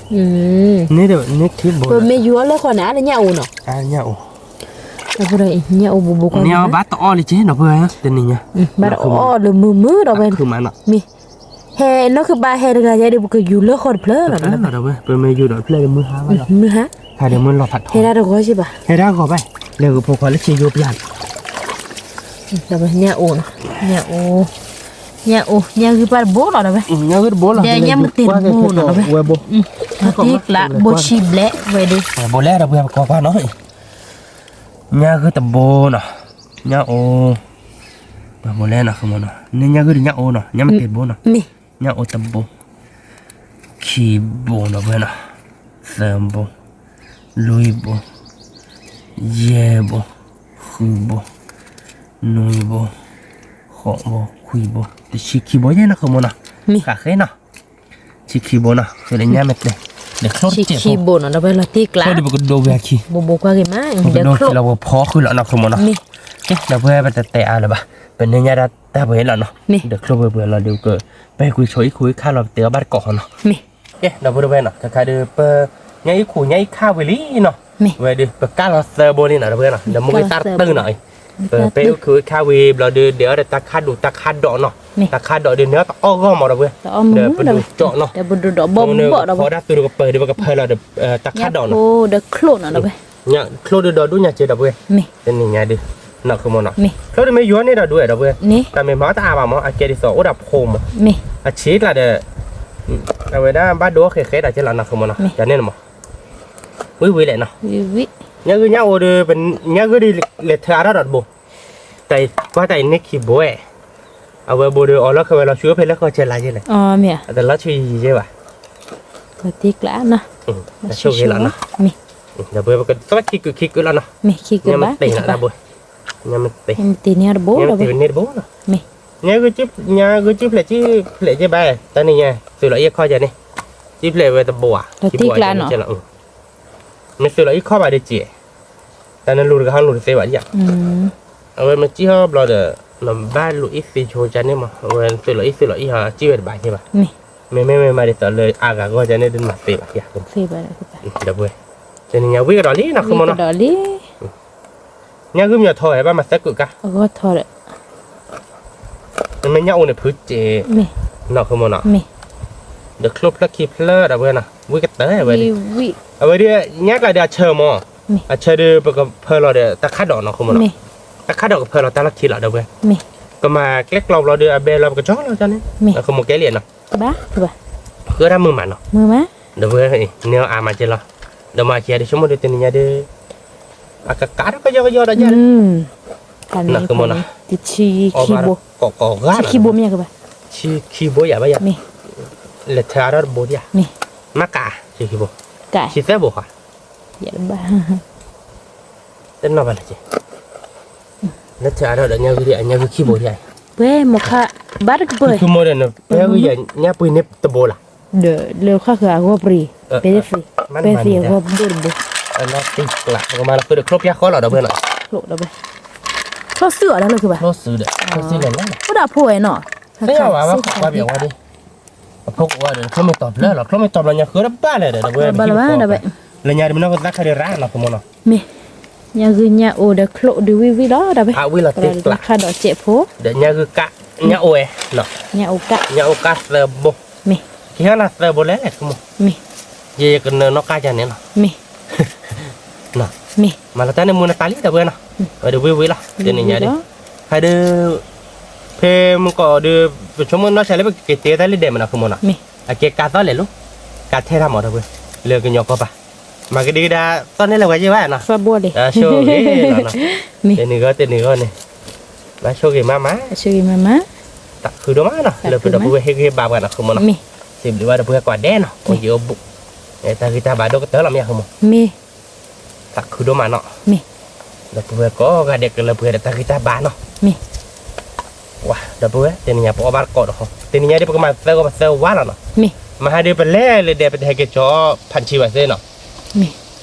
ပမ့ၢ်ယူၤအီၤလၢဃီန့ၣ် အါလၢညၣ်အိၣ်နီၤ, ညၣ်အိၣ်, ညၣ်အိၣ်ဘိဘိကွၢ်ဂ့ၤ, ဘၣ်တအီၣ်လံက့နီၤ ပှၤတနံၤညါ, ဘၣ်တအီၣ်လၢမုာ်မုာ်ဒီးဝဲ, မ့ၢ်, ဟဲနီၢ်ခုဘၣ်ဟဲတဂၤယဲဒီး ပကယူၤလၢဃီတဖျၢၣ်လီၤ, ပမ့ၢ်ယူၤဒီးဖျၢၣ်ဒီးမုၢ်ဟါဘၣ်လီၤ, မုၢ်ဟါ, ဟဲဒၣ်တဂီၤဘၣ်, လဲၤဂုာ်ဖိခွါလၢဆ့ယိပျၢ်, ညၣ်အိၣ်, ညၣ်အိၣ်, ညၣ်ဂုၢ်ပၢ်တဘိလီၤဒီးဝဲ, ညၣ်ဂုၢ်တဘိလီၤ, ဒီးညၣ်မ့ၢ်တ့ၢ်တဘိနီၤဒီးဝဲ, ဝဲဘိ, တ့ၢ်ကျးဘိဆံဘျဲၣ်ဝဲဒီး, ဘိလဲၣ်ဒီးဝဲပကွၢ်ကွၢ်နီၤ, ညၣ်ဂုၢ်တဘိနီၤ, ညၣ်အိၣ်, ဘိလဲၣ်နီၤ ခုမိၢ်နီၤ, န့ၢ်ညၣ်ဂုၢ်ဒီးညၣ်အိၣ်နီၤ, ညၣ်မ့ၢ်တ့ၢ်တဘိနီၤ, ညၣ်အိၣ်တဘိ, ခံဘိနီၤဝဲနီၤ, သၢဘိ, လွံၢ်ဘိ, ယဲၢ်ဘိ, ဃုဘိ, နွံဘိ, ဃိးဘိ, ခွံဘိ, တဆံခံဘိယဲၢ်နီၤ ခုမိၢ်နီၤ, ဃးဃဲနီၤ, ဆံခံဘိနီၤ, ဃုလၢညၣ်မ့ၢ်တ့ၢ်, ဒီးချိၣ်တစဲးဖိ, ဘိနီၤဒီးဝဲလီၤတ့ၢ်ကျး, ဒီးပကဒိဝဲအခံ, ဘိဘိကွၢ်ဂ့ၤမး, ပကဒိခံလီၤဝဲဖီဃုလီၤနီၤ ခုမိၢ်နီၤ, ဒီးပဝဲပတတဲအါလၢၤဘၣ်, ပန့ၢ်ညၣ်ဒၣ်တၢ်ပှဲၤလီၤနီၤ, ဒီးချိၣ်ပှဲၤပှဲၤလီၤဒီးက, ပဟဲကွံာ်ဆိအံၣ်ခူအံၣ်ခါလီၤ ပတဲအီၤဘၣ်တကိးဃီနီၤ, ကဲ, ဒီပုၢ်ဒီဝဲၢ်နီၤ, ခဲခါဒီးပ, ညၣ်အံၣ်ခူညၣ်အံၣ်ခါဝံၤလံနီၤ, ဝဲဒီး ပကၢ်လီၤသၢဘိလံနီၤ ဒီပုၢ်ဒီဝဲၢ်နီၤ, ဒီးမုၢ်ဂ့ၤတၢ်တတုၤနီၤ, ပပဲအံၣ်ခူအံၣ်ခါဝံၤဘျီဒီး ဒဲးအီၤဒီးတၢ်ခါဒိးတၢ်ခါဒိးနီၤ, တၢ်ခါဒိးဒီးန့ၢ်အီၤတအီၣ်ဂီၢ်မးဒီပုၢ်ဝဲၢ်, ဒီးပဒိၣ်ကၠီနီၤ, ဖီဒၣ်သူဒီးကပၢၤဒီးပကဖၢလီၤဒီး, တၢ်ခါဒိးနီၤ, ချိၣ်ဒီးဒီဒူၣ်ညါစ့ဒီပုၢ်ဝဲၢ်, တနံၤညါဒီး, နီၤ ခုမိၢ်နီၤ, ချိၣ်ဒီးမ့ၢ်ယိၤန့ၢ်ဒီးဒူၣ်ဝဲဒီပုၢ်ဝဲၢ်, တၢ်မ့ၢ်မၤတအါဘၣ်မး အကဲဒ်သိးအိၣ်ဒီးဖိမး, အဆံးကျါဒီး, အဝဲဒၣ်ဘၣ်ဒိအီၣ်ဃဲဃဲဒီးကဲလီၤနီၤ ခုမိၢ်နီၤ, ယန့ၣ်မး, ဝံၤဝံၤလဲၣ်နီၤ, ညၣ်ဂုၢ်ညၣ်အိၣ်ဒီး, ညၣ်ဂုၢ်ဒီးလဲၤထၢအါထီၣ်ဒီးတဘိ, တၢ်ကွၢ်တၢ်အံၤန့ၢ်ခံဘိဝဲ, အဝဲဘိဒီးအီၤလီၢ်ခဲဝဲလီၤဆူဖဲလၢဃီဆဲးလါယဲလဲၣ်, အတလီၤဆူယဲဘၣ်, တ့ၢ်ကျးနီၤ, ဆိၣ်ဂ့ၤလီၤနီၤ, ဒီပုၢ်ဝဲၢ်ပကသီခံကုာ်ခံကုာ်လီၤနီၤ, မ့ၢ်ခံကုာ်ဘၣ်, ညၣ်မ့ၢ်တ့ၢ်, ညၣ်မ့ၢ်တ့ၢ်န့ၢ်တဘိ, မ့ၢ်, ညၣ်ဂုၢ်စုဖျဲးစုဖျဲးက့ဘၣ်, တၢ်န့ၣ်ညါ, သုးလီၤအံၣ်အခီၣ်ယၤန့ၣ်, စုဖျဲးဝဲတဘိဧါ, တ့ၢ်ကျးနီၤ, မ့ၢ်သုးလီၤအံၣ်ခီၣ်ဘၣ်ဒီးက့, တၢ်နလူၤတဂၤဟီလူၤတသ့ဘၣ်ယၤ, အဝဲမ့ၢ်ကံၣ်ဟီဘျီဒီး, နဘၣ်လူၤအံၣ်သ့ဆိကန့ၣ်မး, အဝဲသုးလီၤအံၣ်သုးလီၤအံၣ်ဟီကံၣ်ဝဲတဘၣ်ယဲဘၣ်, မ့မ့ၢ်မ့ၢ်မၤဒ်သိးလၢအါဂၤဂီၢ်ယၤန့ၣ်ဒုးမၤသ့ဘၣ်ယၤ, ဒီပုၢ်ဝဲၢ်, တနံၤညါဝံၤကဒီးလံနီၤ ခုမိၢ်နီၤ, ညၣ်ဂုၢ်မ့ၢ်ထီဝဲဘၣ်မၤသၢကုာ်ကါ, မ့ၢ်ညၣ်အိၣ်န့ၣ်ဖုစ့, နီၤ ခုမိၢ်နီၤ, ဒီးချိၣ်ဖျၢၣ်ခံဖျၢၣ်ဒီပုၢ်ဝဲၢ်နီၤ, ဝံၤကတၢၢ်ဝဲ, အဝဲဒၣ်, ညၣ်ကျါဒီးအဆၢမး, အဆၢဒီးပကဖၢလီၤဒီးတၢ်ခါဒိးနီၤ ခုမိၢ်နီၤ, တၢ်ခါဒိးကဖၢလီၤတၢ်လီၢ်ခံလီၤ ဒီပုၢ်ဝဲၢ်, ကမၤကျဲကျီဘျီဒီးအဘဲလီၤပကကၠီလီၤန့ၣ်, ခုမိၢ်ကဲလံနီၤ, ဃုဒၣ်မုာ်မးနီၤ, ဒီပုၢ်ဝဲၢ်, န့ၢ်အီၤအါမးကဲလီၤ, ဒီးမၤကဲဒီးဆိကမိၣ်ဒီးတနံၤညါဒီး, အကကးထီၣ်ကယီကယီဒီးယၤ, နီၤ ခုမိၢ်နီၤ, တဆံခံဘိ, တဆံခံဘိမ့ၢ်ကဘၣ်, ဆံခံဘိယၤဘၣ်ယၤ, လဲၤထၢအါထီၣ်တဘိဒံးဧါ, မ့ၢ်ကး, ဆံခံဘိ, ဆံသၢဘိဃီ, တနီၤဘၣ်လၢက့, လဲၤထၢအါထီၣ်ဒီးညၣ်ဂုၢ်ဒံးဧါ, ညၣ်ဂုၢ်ခံဘိဒံးဧါ, ပှဲၤမိၢ်ခါ, ဘၣ်တကပၤ, ညၣ်ပှ့ၤန့ၢ်တဘိလၢ် ဒီးလၢခါဃာ်အဂီၢ်ပြံၤ, ပဲသ့ၣ်, ပဲသ့ၣ်အဂီၢ်ဒိၣ်တဘိ, ကမၤလီၤဃုာ်ဒီးချိၣ်ပျၢ်ဃီလီၤ ဒီပုၢ်ဝဲၢ်နီၤ, ချိၣ်စုအီၤလၢကဘၣ်, အိၣ်ဒီးအဖိဝဲနီၤ, သ့ၣ်ညါဝဲဘၣ်ကွၢ်ပှဲၤဝဲဒၣ်, အဖိကအိၣ်ဒီး ချိၣ်မ့ၢ်တီၤဖျၢၣ်လီၤ, ချိၣ်မ့ၢ်တီၤဘျီညါဃုတဘၣ်လဲၣ်ဒီး ဒီပုၢ်ဝဲၢ်, လၢညါဒီးမ့ၢ်နီၢ်ကသးခါဒီးရၤနီၤ ခုမိၢ်နီၤ, မ့ၢ်, ညၣ်ဂုၢ်ညၣ်အိၣ်ဒီးချိၣ်ဒုးဝံၣ်ဝံၣ်လီၤ ဒီပုၢ်ဝဲၢ်, အဝံၣ်လီၤတ့ၢ်ကျး, ခါဒီးစဲးဖိ, ဒီးညၣ်ဂုၢ်ကး, ညၣ်အိၣ်ဝဲ, ညၣ်အိၣ်ကး, ညၣ်အိၣ်ကးသၢဘိ မ့ၢ်, ကဟ့ၣ်နၤသၢဘိလဲၣ် ဆိကမိၣ်, မ့ၢ်, ယကနၢၤနီၣ်ကါယၤန့ၣ်လီၤ, မ့ၢ်, မ့ၢ်, မၤလီၤတၢ်န့ၣ်မူနတၢ်လံ ဒီပုၢ်ဝဲၢ်နီၤ, ဝဲဒၣ်ဝံၣ်ဝံၣ်လီၤ တနံၤညါဒ်, ဖဲဒၣ်, ဖဲမုၢ်ကီးဒုး, ပဆိကမိၣ်နီၢ်ဆဲးလၢပကက့ၤတ့တၢ်လံဒဲးမးနီၤ ဆိကမိၣ်နီၤ, အကဲကါသီၣ်လဲၣ်လိၤ, ကါထဲတၢ်မး ဒီပုၢ်ဝဲၢ်, လၢကညီကီၢ်ပၤ, မၤကဒံကဒါ, သီၣ်န့ၣ်လဲၤဝဲယဲၢ်ဘၣ်နီၤ, ဆိၣ်ဂ့ၤလီၤနီၤ, တနံၤဂီၢ်တနံၤဂီၢ်န့ၣ်, ဘၣ်ဆိၣ်ဂ့ၤမးမး, သးခုဒိၣ်မးနီၤ လၢပဒီပုၢ်ဝဲၢ်ဟ့ၣ်ဂံၢ်ဟ့ၣ်ဘါပှၤနီၤ ဆိကမိၣ်နီၤ, စံးဘျုးဘၣ်ဒီပုၢ်ဝဲၢ်ကိးဂၤဒဲးနီၤ အိၣ်ယံၤအိၣ်ဘူး, တၢ်ဂံၢ်တၢ်ဘါဒိၣ်ကတၢၢ်လီၤ မ့ၢ်ဧါ ဆိကမိၣ်, သးခုဒိၣ်မးနီၤ, ဒီပုၢ်ဝဲၢ်ကိးဂၤဒဲးကလၢပှဲၤဒီးတၢ်ဂံၢ်တၢ်ဘါနီၤ, ဝါ ဒီပုၢ်ဝဲၢ် တနံၤညါပအီၣ်ဘၣ်တကိးဒီးဃီ, တနံၤညါဒ်ပကမၤသၢဂီၤပသၢဝါလီၤနီၤ, မဟါဒ်ပလဲၤလၢဒဲး ပတဟဲက့ၤကၠီဖးဆံဘၣ်သ့နီၤ,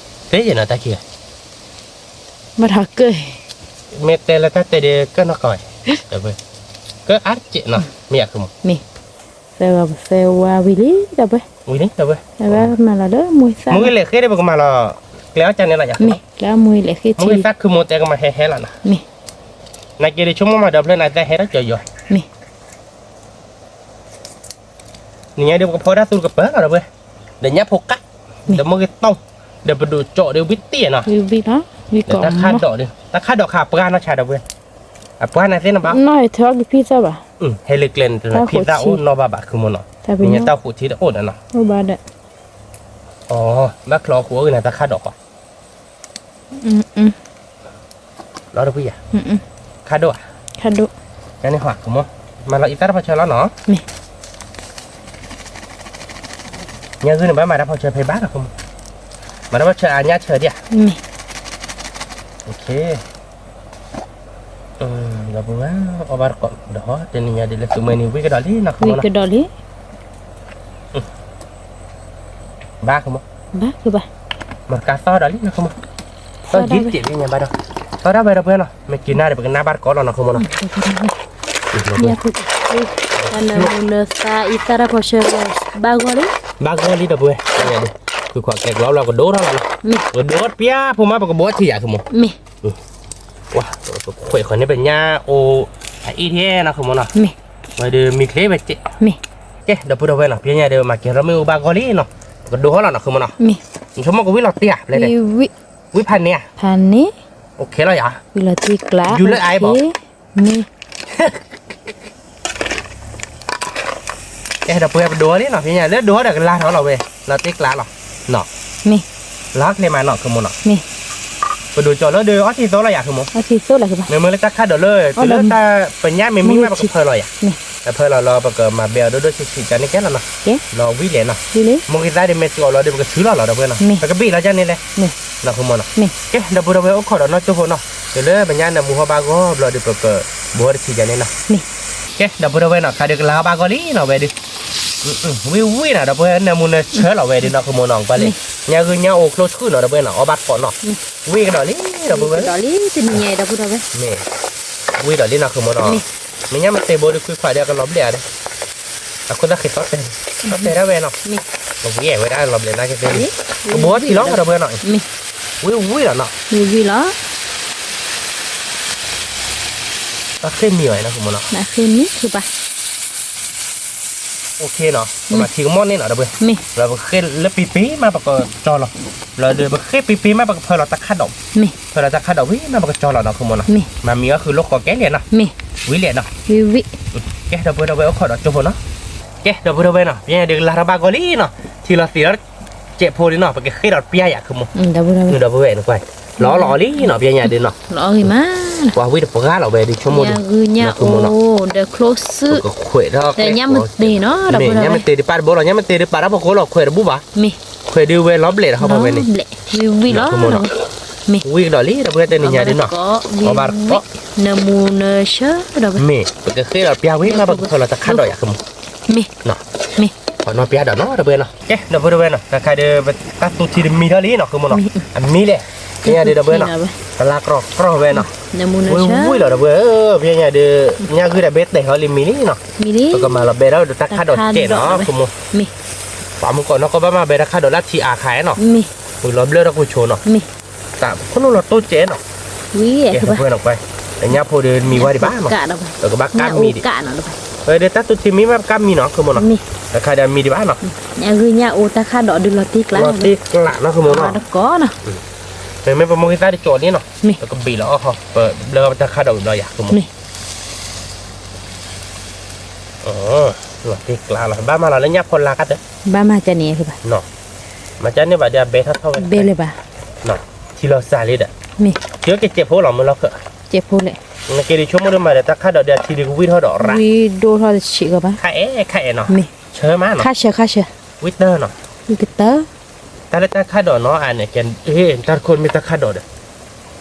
သ့ယဲၢ်နီၤတၢ်ခံဂၤ ဘၣ်ထီၣ်ကၢၢ်, မ့ၢ်တဲလၢတၢ်တဲဒ်ကၢၢ်နီၢ်ကီၢ်, ကၢၢ်အါတက့ၢ်နီၤ မ့ၢ်ဧါ ဆိကမိၣ်, သၢဂီၤပသၢဝါဝံၤလံ ဒီပုၢ်ဝဲၢ်, ဝံၤလံ ဒီပုၢ်ဝဲၢ်, မၤလီၤလၢမူသၣ်, မူဂ့ၤလဲၤဃ့ဒီးပကမၤလီၤ, ကျဲအီၣ်ကၢ်န့ၣ်လီၤယၤ, မ့ၢ်, ကျဲအီၣ်မူဂ့ၤလဲၤဃ့ထံ, မူဂ့ၤသၣ်ခုမိၣ်တဲကမၤဟဲဟဲလီၤနီၤ, မ့ၢ်, နက့ၤဒ်ဆိကမိၣ်မးဒီးဖျၢၣ်နၤတၢ်ဟဲထီၣ်ကၠီယွၤ, မ့ၢ် နံၤညါဒ်ပကဖီတၢ်သူတကပၤလီၤ ဒီပုၢ်ဝဲၢ်, ဒီးညၣ်ဖိကၣ်, ဒီးမ့ၢ်ဂ့ၤတီၢ်, ဒီးပဒိၣ်ကၠီဒီးဝံတံၢ်နီၤ, တၢ်ခါဒိးဒ်, တၢ်ခါဒိးခါအပှၢ်နီၢ်ဆါ ဒီပုၢ်ဝဲၢ်, အပှၢ်န့ၣ်သ့ၣ်နဘၣ်, ဟဲလၢကျဲန့ၣ်တလၢဖံသၣ်အိၣ်နီၢ်ဘၣ်ဘၣ် ဆိကမိၣ်နီၤ, နံၤညါတၢ်ဃိးထံတအိၣ်ဒီးနီၤ, ဘၣ်ချီဃိးအဂ့ၢ်န့ၣ် တၢ်ခါဒိးဃီ လီၤတပှံၤယၤ, ခါဒိၣ်ဧါ, ခါဒိၣ်, န့ၣ်ဟီ မၤလီၤအံသၣ်တၢ်ဖီဆၢလီၤနီၤ, ညၣ်ဂုၢ်န့ၣ်ဘၣ်မၤတၢ်ဖီဆၢဖဲဘၣ်နီၤ, မၤတၢ်ဖီဆၢအညၣ်ဆၢဒံဧါ, ဒီပုၢ်ဝဲၢ် အီၣ်ဘၣ်တကိးဒီး တနံၤညါဒ်လၢသုးမုၢ်နံၤဝံၣ်ကဒီးလံနီၤ ဝံၣ်ကဒီးလံ, ဘၣ် ဘၣ်, မၤကါသီၣ်ဒီးလံနီၤ သီၣ်ယံၤတက့ၢ်လံညါဘၣ်ဒီး, သီၣ်ဒၣ်ဝဲဒီပုၢ်ဝဲၢ်နီၤ မ့ၢ်က့ၤနၢ်ဒီးပကနၢ်ဘၣ်တကိးလီၤနီၤ ဆိကမိၣ်နီၤ, နမူနသးအံသၣ်တၢ်ဖီဆၢ ဘၣ်ဂီၢ်လံ, ဘၣ်ဂီၢ်လံဒီပုၢ်ဝဲၢ်, ခုခွးကျဲကျီလီၤကဒိၣ်ထီၣ်လီၤနီၤ, ကဒိၣ်ထီၣ်တပျၢ်ဖိမး ပကဘိးထံၣ်ယၤ ဆိကမိၣ် မ့ၢ်, ပခွဲးဃီန့ၣ် ပညၣ်အိၣ်အအ့ၣ်ထဲနီၤ ဆိကမိၣ်နီၤ, ဝဲဒၣ်မံချ့ဝဲကဲ, ကဲဒီပုၢ်ဝဲၢ်နီၤ ပညါဒီးမၤကဲထီၣ်မ့ၣ်အူဘၣ်ဂီၢ်လံနီၤ, ပကဒိၣ်ထီၣ်လီၤနီၤ ဆိကမိၣ်နီၤ, ဆိကမိၣ်ကဝံၣ်လီၤတံၢ်ဧါ ဖဲလဲၣ်, ဝံၣ်ဖးန့ၣ်ဧါ, ဖးန့ၣ်, အိၣ်ခဲလီၤယၤ, ယူၤလၢအအံၤဘၣ်, မ့ၢ် ကဲဒီပုၢ်ဝဲၢ် ပဒိၣ်ထီၣ်လံနီၤ ပညါလၢဒိၣ်ထီၣ်ဒီးကလါထီၣ်လီၤဝဲ, လီၤတံၢ်ကျါလီၤ, လီၤချ့မးနီၤ ဆိကမိၣ်နီၤ, ပဒိၣ်ကၠီလၢဒီးအီထံသိလီၤယၤ ဆိကမိၣ်, မ့မ့ၢ်လၢတၢ်ခါဒိးလၢ တုၤလၢတၢ်ပညၣ်မ့ၢ်မံမး ပကဖၢလီၤယၤ, ဖၢလီၤလီၤ ပကမၤဘဲအီၤဒိၣ်ဒိၣ်ဆံးဆံးကန့ၣ်ကဲလီၤနီၤ, လီၤဝံၣ်လဲၣ်နီၤ, မိၢ်ဂ့ၤသၣ်ဒ်မ့ၢ်တုၤအီၤလီၤဒီး ပကထုးလီၤလီၤဒီပုၢ်ဝဲၢ်နီၤ, ပကဘ့ၣ်လီၤကန့ၣ်လဲၣ်, ဆိကမိၣ်နီၤ, ကဲဒီပုၢ်ဝဲၢ် အိၣ်ခိးဒီးနီၢ်ကၠိဖိနီၤ, တုၤလၢပညါနမူဟီၣ်ဘၣ်ဂီၢ်ဘျီဒီး ပကဘိးတထံၣ်ကန့ၣ်နီၤ, ကဲဒီပုၢ်ဝဲၢ်နီၤ ခါဒုးကလါဟီၣ်ဘၣ်ဂီၢ်လံနီၤ ဝဲဒၣ် ဝံၣ်ဝံၣ်နီၤ ဒီပုၢ်ဝဲၢ် နမူနဆၢလီၤဝဲဒၣ်နီၤ ဆိကမိၣ်နီၤ ကွၢ်လံ, ညၣ်ဂုၢ်ညၣ်အိၣ်ချိၣ်ဆှုၣ်နီၤ ဒီပုၢ်ဝဲၢ်နီၤ အီၣ်ဘၣ်တကိးနီၤ, ဝံၣ်ကဒီးလံ ဒီပုၢ်ဝဲၢ်, မ့ၢ်, ဝံၣ်ဒီးလံနီၤ ဆိကမိၣ်နီၤ, မ့ၢ်ညါမ့ၢ်တ့ၢ်ဘိဒုး ခွံခွါဒီးကလီၤဘျဲၣ်ဧါဒီး, အခိၣ်သၣ်ဃံးသီတဲာ်, သီတဲာ်ဒၣ်ဝဲနီၤ, ကဝံၣ်ဝဲဒၣ်လီၤဘျဲၣ်နာ်က့သ့လံ, ကဘိးထံၣ်လီၤ ဒီပုၢ်ဝဲၢ်နီၤ, ဝံၣ်ဝံၣ်လီၤနီၤ တၢ်ဃ့ၢ်မံဝဲနီၤ ဆိကမိၣ်နီၤ, အိၣ်ခ့နီၤ ပမၤထံကမီၣ်န့ၣ်နီၤ ဒီပုၢ်ဝဲၢ်, လၢပဃ့ၢ်လၢပံပံမး ပကကၠီလီၤ, လၢဒီးပဃ့ၢ်ပံပံမး ပကဖၢလီၤတၢ်ခါဒိး, ဖၢလီၤတၢ်ခါဒိးဝံၤမး ပကကၠီလီၤနီၤ ဆိကမိၣ်နီၤ, မၤမံအီၣ်ဃုာ်လိာ်ဃီကဲလံနီၤ, ဝံၤလဲၣ်နီၤ, ကဲဒီပုၢ်ဝဲၢ် အိၣ်ခိးဒီးကၠိဖိနီၤ, ကဲဒီပုၢ်ဝဲၢ်နီၤ ပညါဒုးကလါထီၣ်ဘၣ်ဂီၢ်လံနီၤ, ထံလီၤသံးလီၤ ကဲးဖိလံနီၤ ပကဃ့ၢ်ဒီးပျၢ်ယၤ ဆိကမိၣ်, ဒီပုၢ်ဝဲၢ် လီၤလီၤအီၤလံနီၤ ပညါဒုးနီၤ, ပှၤဝံၣ်တပှၢ်လီၤဝဲဒုး ဆိကမိၣ်နီၤ, ညၣ်ဂုၢ်ညၣ်အိၣ်ဒီးချိၣ်ဆှုၣ်, ဒီးညၣ်မ့ၢ်တ့ၢ်နီၤ ဒီပုၢ်ဝဲၢ်, ညၣ်မ့ၢ်တ့ၢ်ဒုးပာ်တဘိလီၤ ညၣ်မ့ၢ်တ့ၢ်ဒုးပာ်တၢ်ဖီခိၣ်လီၤ ခွဲးတဘူၣ်ဘၣ်, ခွဲးဒုးဝဲလီၤဘျဲၣ်ဒီးဟီၣ်ဘၣ်ဝဲန့ၣ်, ဝံၤလီၤ, ဝံၤကဒီးလံ ဒီပုၢ်ဝဲၢ် တနံၤညါဒုးနီၤ, အီၣ်ဘၣ်တကိး, နမူနဆၢ, မ့ၢ်ပကဃ့ၢ်ဒီးပျၢ်ဝံၤမး ပကဖၢလီၤတၢ်ခါဒိးယၤ ဆိကမိၣ်, ပှၤနီၢ်ပျၢ်ဒီးနီၤ ဒီပုၢ်ဝဲၢ်နီၤ, ကဲ ဒီပုၢ်ဝဲၢ်နီၤ တခါဒီး တၢ်သူထံတမံထီၣ်လံနီၤ ဆိကမိၣ်နီၤ, အမံလဲၣ်, ပညါဒုး ဒီပုၢ်ဝဲၢ်နီၤ, ကလါကြီကြီဝဲနီၤ, ဝံၤဝံၤလီၤ ဒီပုၢ်ဝဲၢ်, ပညါဒုး ညၣ်ဂုၢ်တၢ်ဘ့ၣ်တဲာ်ဟီလံမံလံနီၤ, ပကမၤလီၤဘဲဒီးတၢ်ခါဒိးကဲးနီၤ ဆိကမိၣ်, ပှၤမုၢ်ကီးနီၢ်ကီၢ်ဘၣ်မၤဘဲတၢ်ခါဒိးလၢထံအါခါနီၤ, ဝံၤလီၤဘျၢဒီးကိၣ်ဆိနီၤ, တၢ်ခိၣ်နူာ်လီၤတိစဲးနီၤ, ကဲ ဒီပုၢ်ဝဲၢ်နီၤ ကွၢ်, ညၣ်ဖိဒီးမံဝဲဒံးဘၣ်နီၤ, ပကဘၣ်ကၢ်မံဒံး, ဒီးတၢ်သူထံမံမး ပကၢ်မံနီၤ ဆိကမိၣ်နီၤ, တၢ်ခါဒီးမံဒံးဘၣ်နီၤ, ညၣ်ဂုၢ်ညၣ်အိၣ်တၢ်ခါဒီးဒုးလီၤတံၢ်ကျး, လီၤတံၢ်ကျးနီၤ ဃမီနီၤ, တကီနီၤ, မ့မ့ၢ်ပမိၢ်ဂ့ၤသၣ်တကၠီၤန့ၣ်နီၤ, မ့ၢ်ပကဘ့ၣ်လီၤအီၣ်ဃီ, ပဘျၢပတၢ်ခါဒီးဘျီယၤ ဃမီ, လီၤတံၢ်ကျးလီၤ, ဘၣ်မၤလီၤလၢညၣ်ဖီလာ်ကတၢၢ်, ဘၣ်မၤကန့ၣ်ဘၣ်, မၤကန့ၣ်ဘၣ်ဒီးအဘဲထီၣ်ထီၣ်ဝဲ, ဘဲလၢၤဘၣ်, ထံလီၤစှၤလံဒီး, မ့ၢ်, ထံကဲစဲးဖိလီၤမ့ၢ်လီၤခၢၣ်, စဲးဖိလဲၣ်, နက့ၤဒုးဆိကမိၣ်ဒုးမၤဒီးတၢ်ခါဒီးဒီးထံဒုးကဝံၣ်ထီၣ်ဒီးရၣ်, ဝံၣ်ဒိၣ်ထီၣ်တဆံးကဘၣ်, ခါအဲၣ်ခါအဲၣ်နီၤ, မ့ၢ်, ဆၢမးနီၤ, ခါဆၢခါဆၢ, ဝံၣ်တၢၢ်နီၤ, ဝံၣ်ကတၢၢ်, တၢ်လၢတၢ်ခါဒီးနီၤ အါန့ၣ်ကဲ, တၢ်တခိၣ်မ့ၢ်တၢ်ခါဒီးဒီး,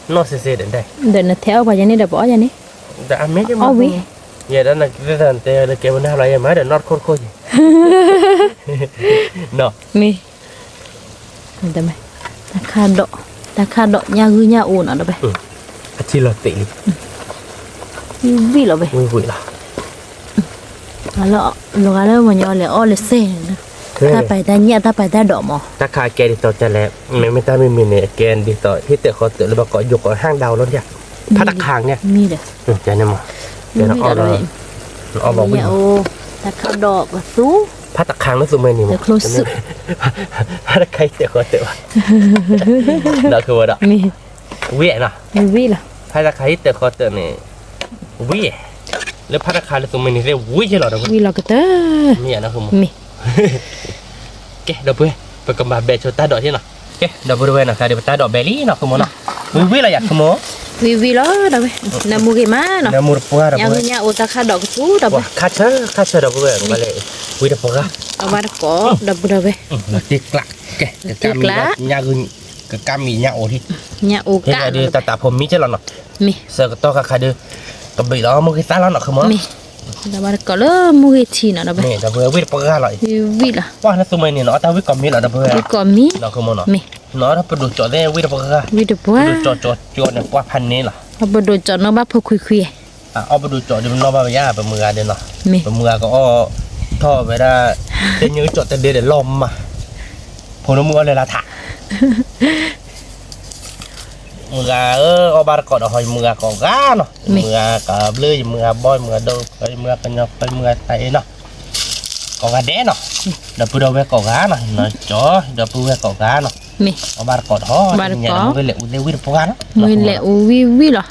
နီၢ်စ့စ့ဒီး, ဒီးနထဲအီၣ်ပှၤယဲန့ၣ်ဒီးပအီၣ်ယဲန့ၣ်, အမ့ၢ်, အီၣ်ဝံၤ, ယဲဒၣ်နတဲတဲကဲဝဲန့ၣ်လီၤ ယဲမၤဒီးနီၢ်တခိၣ်တခိၣ်ယဲ, နီၤ, မ့ၢ် တၢ်ခါဒီး, တၢ်ခါဒီးညၣ်ဂုၢ်ညၣ်အိၣ်နီၤဒီးဝဲ, အထံလီၤသ့းလံ, ဝံၣ်ဝံၣ်လီၤဝဲ, ဝံၣ်ဝံၣ်လီၤ, လီၤဂာ်လၢမညီလဲၤအီၣ်လၢစဲၣ်န့ၣ်, တၢ်ပာ်တၢ်ညၣ်တၢ်ပာ်တၢ်ဒိးမး, တၢ်ခါအကဲဒ်သိးကလဲၣ်, မ့မ့ၢ်တၢ်မံၤမံၤန့ၣ် အကဲဒ်သိး ဟ့ၣ်တၢၣ်ဃီတၢၣ်လၢဘၣ်ကိးယိၤကိးဟၣ်ဒၣ်လီၤ, ဖးတခါန့ၣ်, မ့ၢ်ဒီး, ကဲန့ၣ်မး, ကဲဒီးအီၣ်လီၤ, အီၣ်ဘၣ်ဝံၣ်, တၢ်ခါဒီးကသူ, ဖးတခါလၢသူမ့ၢ်န့ၣ်မး, ဖးတခါဟ့ၣ်တၢၣ်ဃီတၢၣ်ဘၣ်, ဒီးဝဲဒီး, ဝံၣ်နီၤ, ဝံၣ်လီၤ, ဖးတခါဟ့ၣ်တၢၣ်ဃီတၢၣ်န့ၣ်, ဝံၣ်, လၢဖးတခါလၢသူမ့ၢ်န့ၣ်သ့ၣ်ဝံၣ်ယဲလီၤဒီးဝဲ, ဝံၣ်လီၤကတၢၢ်, မ့ၢ်, ကဲဒီပုၢ်ဝဲၢ်, ပကမၤဘဲဆိတၢ်ဒိးထံနီၤ, ကဲဒီပုၢ်ဝဲၢ်နီၤ ခါဒီးပတၢ်ဒိးဘဲလံနီၤ ဃမီနီၤ, ဝံၣ်ဝံၣ်လီၤယၤ ဃမီ, ဝံၣ်ဝံၣ်လီၤဒီးဝဲ, နၢမူဂ့ၤမးနီၤ, နၢမူတပှၢ်ဒီပုၢ်ဝဲၢ်, ညၣ်ဂုၢ်ညၣ်အိၣ်တၢ်ခါဒီးကသူဒီပုၢ်ဝဲၢ်, ခါဆၢခါဆၢဒီပုၢ်ဝဲၢ်, ဝံၣ်တပှၢ်, အဝဲတကိးဒီပုၢ်ဝဲၢ်, တံၢ်ကျး, ကဲ, ကကါမံၤညၣ်အိၣ်ထံ, ညၣ်အိၣ်ကါဒီးတၢ်တၢ်ဖိမံကဲလီၤနီၤ, မ့ၢ်, ဆၢကတီၢ်ခါခါဒီး, ကဘ့ၣ်လီၤမူဂ့ၤသၣ်လီၤနီၤ ဃမီ, မ့ၢ်, ဒီးဝဲတကိးလၢမူဂ့ၤထံနီၤဒီပုၢ်ဝဲၢ်, ဒီပုၢ်ဝဲၢ်ဝံၣ်တပှၢ်လီၤ, ဝံၣ်ဝံၣ်လီၤ, ပှၢ်နသူမ့ၢ်န့ၣ်နီၤ အီၣ်တၢ်ဝံၣ်ကိးမံၤလီၤဒီပုၢ်ဝဲၢ်, ဝံၣ်ကိးမံၤ, နီၤ ဃမီနီၤ, မ့ၢ်, နီၤ ပဒိၣ်ကၠီၣ်သ့ၣ်ဝံၣ်တပှၢ်, ဝံၣ်တပှၢ်, ပဒိၣ်ကၠီၣ်ကၠီၣ်န့ၣ် ပှၢ်ဖးန့ၣ်လီၤ, ပဒိၣ်ကၠီၣ်နီၢ်ဘၣ်ဖိခွံခွံ, အီၣ်ပဒိၣ်ကၠီၣ်ဒီးပနီၢ်ဘၣ်ပယါ ပမုၢ်ဂၤဒီးနီၤ, မ့ၢ်, ပမုၢ်ဂၤကအီၣ်ထီၣ်ဝဲဒၣ်, တညိကၠီၣ်တဒ့ဒီးလီၤမး, ဖိနမုၣ်အီၣ်လၢလါထး မုၢ်ဂၤဧၢ, အီၣ်ဘၣ်တကိးဒီးဟီ ယမုၢ်ဂၤကိးဂၤနီၤ, ယမုၢ်ဂၤကဘျုး ယမုၢ်ဂၤဘီ ယမုၢ်ဂၤဒိၣ် ယမုၢ်ဂၤကညီ ယမုၢ်ဂၤတၢ်အ့နီၤ, ကိးဂၤဒဲးနီၤ, ဒီပုၢ်ဒီဝဲၢ်ကိးဂၤနီၤ, နီၤကၠီ ဒီပုၢ်ဝဲၢ်ကိးဂၤနီၤ, အီၣ်ဘၣ်တကိးဒီးဟီ, တနံၤညါဒီး မူဂ့ၤလဲၤအူသ့ၣ်ဝံၣ်တပှၢ်နီၤ, မူဂ့ၤလဲၤအူဝံၣ်ဝံၣ်လီၤ,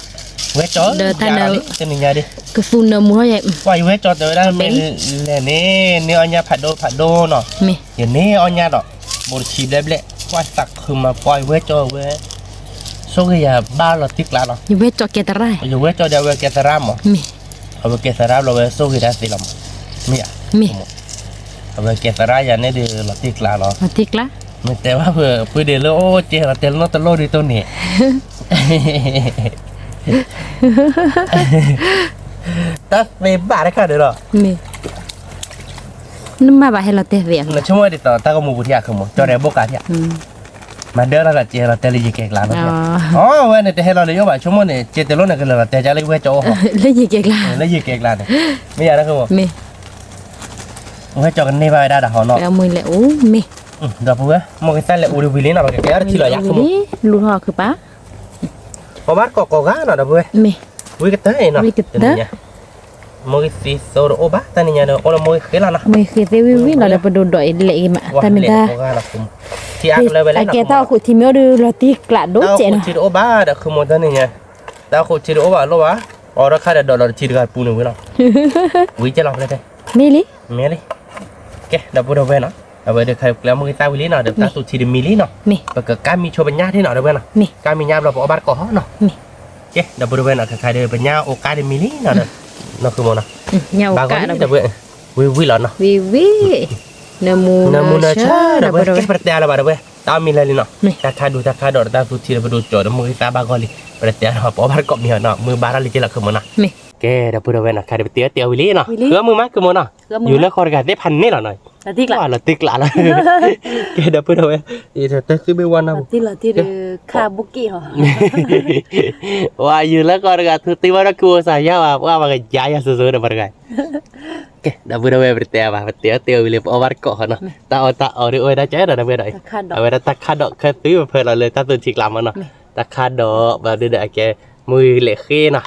ဝဲကၠီ ဒီးတၢ်နၤလံ တနံၤညါဒီး, ကသူနၢမူထီၣ်ယဲ, ပှၢ်ယဝဲကၠီတဲဝဲဒၣ် မ့ၢ်လဲၣ်န့ၣ် န့ၢ်အီၣ်ညၣ်ဖးဒိၣ်ဖးဒိၣ်နီၤ, မ့ၢ်, ယန့ၢ်အီၣ်ညၣ်ဒီး, ဘိးတဆံဘျဲၣ်ဘျဲၣ် ပှၢ်သးခုမး ပှၢ်ယဝဲကၠီဝဲ ဆိၣ်ဂ့ၤယၤဘၣ်လီၤတံၢ်ကျါလီၤ, ယဝဲကၠီကဲသရၣ်, ယဝဲကၠီဒီးအဝဲကဲသရၣ်မး, မ့ၢ်, အဝဲကဲသရၣ်ဘျီဝဲဆိၣ်ဂ့ၤတၢ်သ့လီၤမး, မ့ၢ်, မ့ၢ်, အဝဲကဲသရၣ်ယၤန့ၣ်ဒီးလီၤတံၢ်ကျါလီၤ, လီၤတံၢ်ကျါ, မ့ၢ်တဲဘၣ်ဖုဒ့လၢအိၣ်ကဲလီၤတဲလၢနီတလိၣ်ဒ်သိးန့ၣ် တၢ်သ့ဘၣ်တခါဒီးလီၤ, မ့ၢ်, နမ့ၢ်ဘၣ်ဟဲလီၤတဲသ့ဧါ, နဆိကမိၣ်ဒ်သိးတၢ်ဂီၤမူပူၤထံၣ်ဧါ ဃမီ ကၠီရဲၣ်ဘိၣ်ကးထံၣ်ဧါ, မၤဒၢလီၤဒီးကဲလီၤတဲလၢယကဲကျါလီၤ, အဝဲန့ၣ်တဟဲလီၤလၢယအိၣ်ဘၣ် ဆိကမိၣ်န့ၣ် ကဲတလိၣ်န့ၣ် ကလၢာ်လီၤတဲကၠီလၢယဝဲကၠီအိၣ်ဟီ, လၢယကဲကျါ, လၢယကဲကျါန့ၣ်, မ့ၢ်ယၤလၢဃမီ, ဝဲကၠီကန့ၢ်ဘၣ်ဝဲဒၣ်ဒီးဟီနီၤ, မ့ၢ်လဲၤအိၣ်မ့ၢ်, ဒီပုၢ်ဝဲၢ် မိၢ်ဂ့ၤသၣ်လဲၤအိၣ်ဒီးဝံၤလံနီၤ ပကကဲအီၣ်တထံလီၤယၤ ဃမီ, လူၤထီၣ်ခုပၢ် အီၣ်ဘၣ်တကိးကိးဂၤနီၤ ဒီပုၢ်ဝဲၢ်, မ့ၢ်, ဝံၣ်ကတၢၢ်အံၤနီၤ, တနံၤညါ, မိၢ်ဂ့ၤသ့သိတအိၣ်ဘၣ် တနံၤညါဒီး အိၣ်လၢမိၢ်ဂ့ၤဃ့လီၤနီၤ, မိၢ်ဂ့ၤဃ့သ့ဝံၣ်ဝံၣ်လီၤဒီး ပဒိၣ်ဒိးအံၤလဲၣ်အံၤမး တၢ်မ့ၢ်တၢ်, အကဲတၢ်အိၣ်ခိးထံမ့ၢ်အိၣ်ဒီးလီၤတံၢ်ကျးဒိၣ်စဲးနီၤ, တၢ်အိၣ်ခိးထံတအိၣ်ဘၣ်ဒီး ဃမီ တနံၤညါ, တၢ်အိၣ်ခိးထံတအိၣ်ဘၣ်လီၤဘၣ်, အီၣ်ဒီးခါဒီးဒိးဒီးတထံတဂၤပူၤန့ၣ်ဝံၤလီၤ, ဝံၤကဲလီၤဖဲလဲၣ်တဲ, မ့ၢ်လံ, မ့ၢ်လံ, ကဲ ဒီပုၢ်ဒီဝဲၢ်နီၤ, အဝဲဒီးခါကျဲမိၢ်ဂ့ၤသၣ်ဝံၤလံနီၤ ဒီးပတၢ်သူၣ်ထံတမံၤလံနီၤ, ပကကါမံၤဆိပညၣ်ထံနီၤ ဒီပုၢ်ဝဲၢ်နီၤ, ကါမံၤညၣ်ဘျီပအီၣ်ဘၣ်တကိးဟီနီၤ, ကဲ ဒီပုၢ်ဒီဝဲၢ်နီၤ ခါခါဒီး ပညၣ်အိၣ်ကါတမံၤလံနီၤ, နီၢ်ဃုမီၤနီၤ, ဘၣ်ဂီၤလံ ဒီပုၢ်ဝဲၢ်, ဝံၤဝံၤလီၤနီၤ, ဝံၤဝံၤ, နၢမူနၢဆၢ ဒီပုၢ်ဝဲၢ်, ကဲ ပတတဲအါလၢၤဘၣ် ဒီပုၢ်ဝဲၢ်, တၢ်အီၣ်မံၤလၢာ်လံနီၤ, တၢ်ခါဒူတၢ်ခါဒီးတၢ်သူၣ်ထံဒီးပဒိၣ်ကၠီဒီးမိၢ်ဂ့ၤသၣ်ဘၣ်ဂီၤလံ, ပတတဲအါလၢၤဘၣ် ပအီၣ်ဘၣ်တကိးမံၤနီၤ, မုၢ်ဘါထီၣ်လံကဲလီၤဃုမီၤနီၤ, ကဲ ဒီပုၢ်ဒီဝဲၢ်နီၤ ခါဒီးပတတဲအါဝံၤလံနီၤ, ဃုမုၢ်မးဃုမီၤနီၤ, ယူၤလၢဃီတဂၤသ့ၣ်ဖးန့ၣ်လီၤနီၤ, လီၤတံၢ်ကျးလီၤ, ကဲ ဒီပုၢ်ဒီဝဲၢ်, တၢ်သုဘ့ၣ်ဝါနၢ်ပူၤ, ဝါ ယူၤလၢဃီတဂၤသုသံဝဲဒီးကုအိၣ်စၢ်ယါဝဲ ပှၤပကယါယၤစိၤစိၤဒီးပှၤတဂၤ, ကဲ ဒီပုၢ်ဒီဝဲၢ် ပတတဲအါဘၣ် ပတတဲအါဝံၤလံ ပအီၣ်ဘၣ်တကိးဃီနီၤ, တၢ်အီၣ်တၢ်အီဒ်အိၣ်ဝဲဒၣ်ကဲဒီး ဒီပုၢ်ဝဲၢ်ဒီး, အဝဲဒၣ်တၢ်ခါဒီးခၢသုပဖၢလီၤလၢတၢ်သူၣ်ထံကျါမီၤနီၤ, တၢ်ခါဒီး ဘၣ်ဒုဒီးအကဲ, မုၢ်ဂ့ၤလဲၤဃ့နီၤ,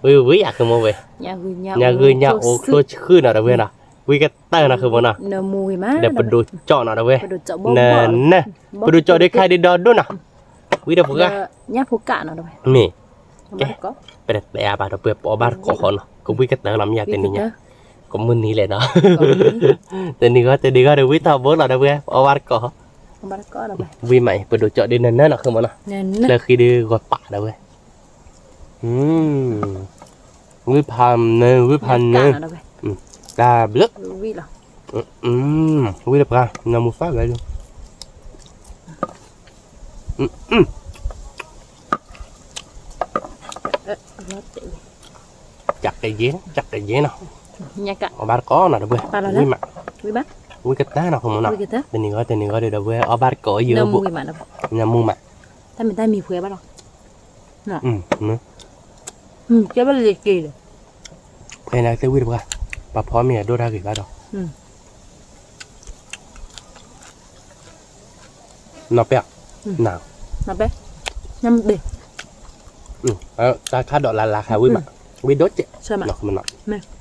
ဝံၤဝံၤယၤဃုမီၤဝဲ, ညၣ်ဂုၢ်ညၣ်အိၣ်ချိဆှုၣ်နီၤ ဒီပုၢ်ဝဲၢ်နီၤ ဝံၣ်ကတၢၢ်နီၤ ဃုမနီၤ, ဒီးပဒိၣ်ကၠီနီၤ ဒီပုၢ်ဝဲၢ်, နန, ပဒိၣ်ကၠီဒီးခါဒံးဒီဒိၣ်နီၤ, ဝံၣ်ဒီးပှၤ, မ့ၢ်, ကဲ, ပတတဲအါဘၣ်ဒီပုၢ်ဝဲၢ် ပအီၣ်ဘၣ်တကိးဃီနီၤ, ကဝံၣ်ကတၢၢ်လီၤ မ့ၢ်ယၤတနံၤညါ, ကမုၢ်နံၤလဲၣ်နီၤ, တနံၤဂီၢ်တနံၤဂီၢ်ဒီး ဝံၣ်ထီဘိလီၤ ဒီပုၢ်ဝဲၢ် ပအီၣ်ဘၣ်တကိးဃီ, ဝံၣ်မးအံၤ ပဒိၣ်ကၠီဒီးနနနီၤ ဃုမနီၤ, လၢဃံဒီးဂီၤပာ် ဒီပုၢ်ဝဲၢ် ဝံၣ်ဖးနၢ, ဝံၣ်ဖးနၢ, တၢ်ဘျုး, ဝံၣ်တပှၤ နမူသၣ်ဝဲဒၣ်, ကကယဲ, ကကယဲနီၤ, အီၣ်ဘၣ်တကိးနီၤ ဒီပုၢ်ဝဲၢ်, ဝံၣ်မး, ဝံၣ်ကတၢၢ်နီၤ ဃုမနီၤ, တနံၤဂီၢ်တနံၤဂီၢ်ဒီး ဒီပုၢ်ဝဲၢ် အီၣ်ဘၣ်တကိးယိဘိ, နမူမး, တၢ်မံၤတၢ်မံၤဖှဲဘၣ်လီၤ ကဲဘၣ်လၢက့ၤဒီး, ဖဲန့ၣ်သ့ၣ်ဝံၣ်တပှၤ, ပှၤဖီမ့ၤအဒိၣ်တၢ်ဂ့ၤဘၣ်ဒီး, နီၢ်ပဲ, နီၢ်ပဲ, တၢ်ခါဒီးလၢ်လၢ်ခါဝံၣ်မး, ဝံၣ်ဒိၣ်ကဲး, ဘၣ်တကိးနီၤ ဒီပုၢ်ဝဲၢ်, မုၢ်ဂၤ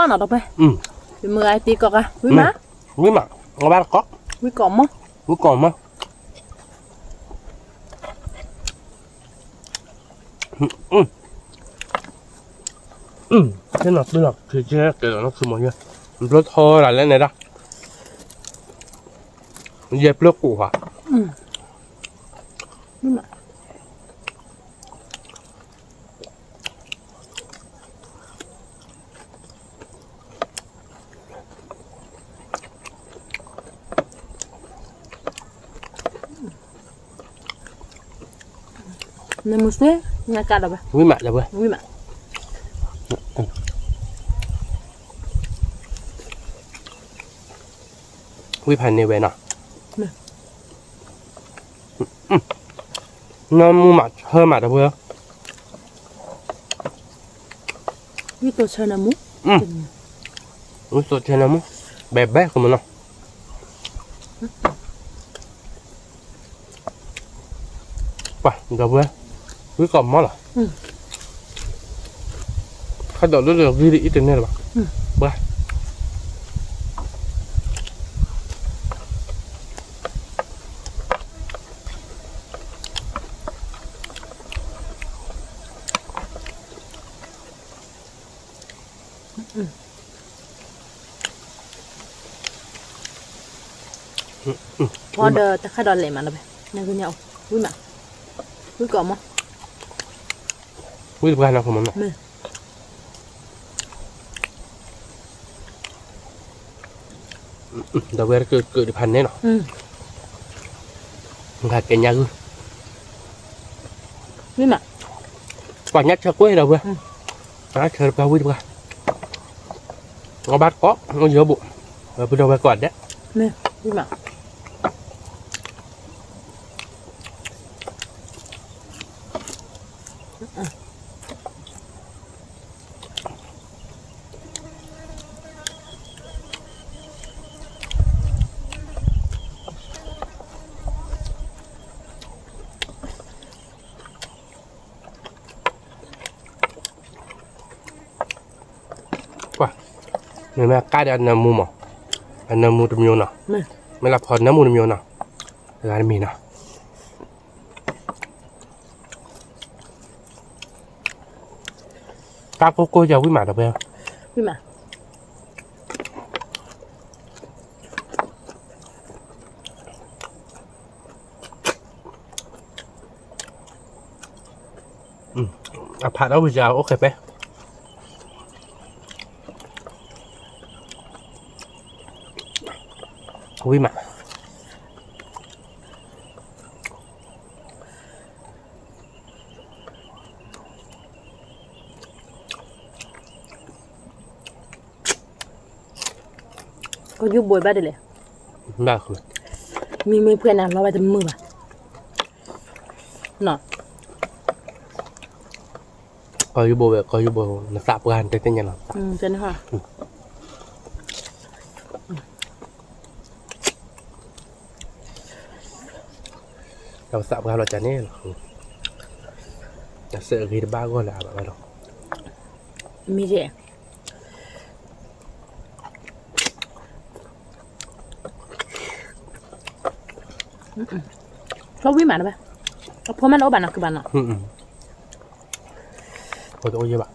တ့ကိးဂၤ ဝံၣ်မး, ဝံၣ်မး, အီၣ်ဘၣ်တကိး, ဝံၣ်ကိးမး, ဝံၣ်ကိးမး, သ့ၣ်နီၣ်ပၢၢ်လီၤ ခံကဲကဲလီၤ နီၢ်ခုမီၤယဲ, ဘျီထီဒၣ်လဲၣ်န့ၣ်ဒၣ်, ယဲပျၢၤကိၣ်ဧါ နမူဆွဲ, နကးဒီးဝဲ, ဝံၣ်မးဒီးဝဲ, ဝံၣ်မး, ဝံၣ်ဖးန့ၢ်ဝဲနီၤ, နမူမးဆၢမးဒီးဝဲ, ဝံၣ်တိၢ်ဆၢနမူ, ဝံၣ်တိၢ်ဆၢနမူ, ဘဲဘဲကမနီၤ, ပှၤဒီးဝဲ, ဝံၣ်ကိးမးလီၤ, ခါဒီးလၢလၢဂံၢ်ဒ်အံၤတန့ၢ်လၢၤဘၣ်, ပှၤ ဖီဒီးတခါဒီးလဲၤမးလီၤဘဲ, နကညါအိၣ်, ဝံၣ်မး, ဝံၣ်ကိးမး, ဝံၣ်တပှၤနီၤ မ့ၢ် ဒီးဝဲကကဒဖးန့ၣ်နီၤ, ကဲညါဂုၢ်, ပှၤညါဆၢကွံာ်ဒီးဝဲ, ညါဆၢတပှၤဝံၣ်တပှၤ, အီၣ်ဘၣ်တကိး, ယိဘိ, ပဒီးဝဲကိးဒဲး, ပှၤ, မ့မ့ၢ်အကါဒီးအနၢမူမး, အနၢမူတမျိုးနီၤ, မ့ၢ်လၢဖီနၢမူတမျိုးနီၤ, အဂၤတမံၤနီၤ. တၢ်ကိၢ်ကိၢ်ယၤဝံၣ်မးဒီးဖဲ, ဝံၣ်မး, အဖးထီၣ်ဝံၤယၤအိၣ်ဃဲၤပဲ, ဝံၣ်မး. ကယူဘိးဘၣ်ဒ်လဲၣ်, ဘၣ်ဃု, မ့မ့ၢ်ဖှဲနၤလီၤဝဲတမုာ်ဘၣ်, နီၤ, ကယူဘိးဝဲ ကယူဘိး နသးပှၢ်နတသ့ၣ်ညါလီၤ, တနဟီ ဒီးသးပှၢ်လီၤကၢ်န့ၣ်လီၤ. တၢ်စဲးအဂ့ၤတဘၣ်ဂီၢ်လၢအဘၣ်ဘၣ်ဒီး, မ့ၢ်ယဲ, ဆိဝံၣ်မးတဘၣ်, အဖိမ့ၢ်တအိၣ်ဘၣ်နီၤ ကုၤဘၣ်နီၤ, ဖိတအိၣ်ယဲဘၣ်,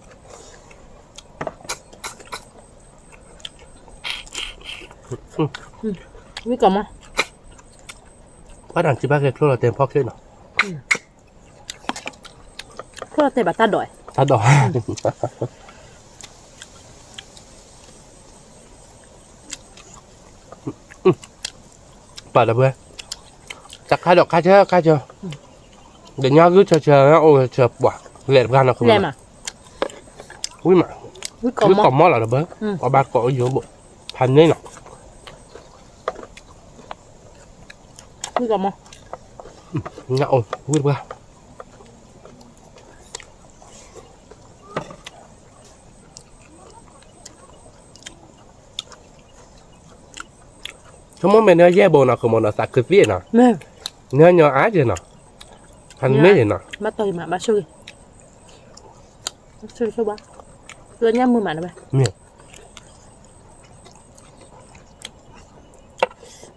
ဝံၣ်ကီးမး, ဘၣ်တၢ်စံးဘၣ်ကဲချိၣ်လီၤတဲာ်ဖီခိၣ်နီၤ. ခိၣ်လီၤတဲာ်ဘၣ်တၢ်ဒိး, တၢ်ဒိး, ပှၤဒီပုၢ်ဝဲၢ်, တၢ်ခါဒိးခါဆၢခါဆၢ, ဒီးညါဂုၢ်ဆၢဆၢ အိၣ်ဆၢပှၤ, လဲၤတပှၢ်နီၤ ဝံၣ်မး, ဝံၣ်ကီးမီၢ်လီၤဒီပုၢ်ဝဲၢ်, အဘၣ်ကီးအိၣ်ယိာ်ဘိၣ်, ဖးန့ၢ်နီၤ, ဝံၣ်ကီးမီၢ်, ညၣ်အိၣ်ဝံၣ်တပှၢ် ဆိကမိၣ်မ့ၢ်နယဲၢ်ဘိနီၤ ကမီၤနီၤ သးခုသံနီၤ, နညီအါက့ၤနီၤ, ဖးန့ၢ်နီၤ, ဘၣ်တၢ်ဂ့ၤမး ဘၣ်ဆိၣ်ဂ့ၤ, ဆိၣ်ဂ့ၤဆိၣ်ဝါ, လၢညၣ်မုာ်မးနဝဲ,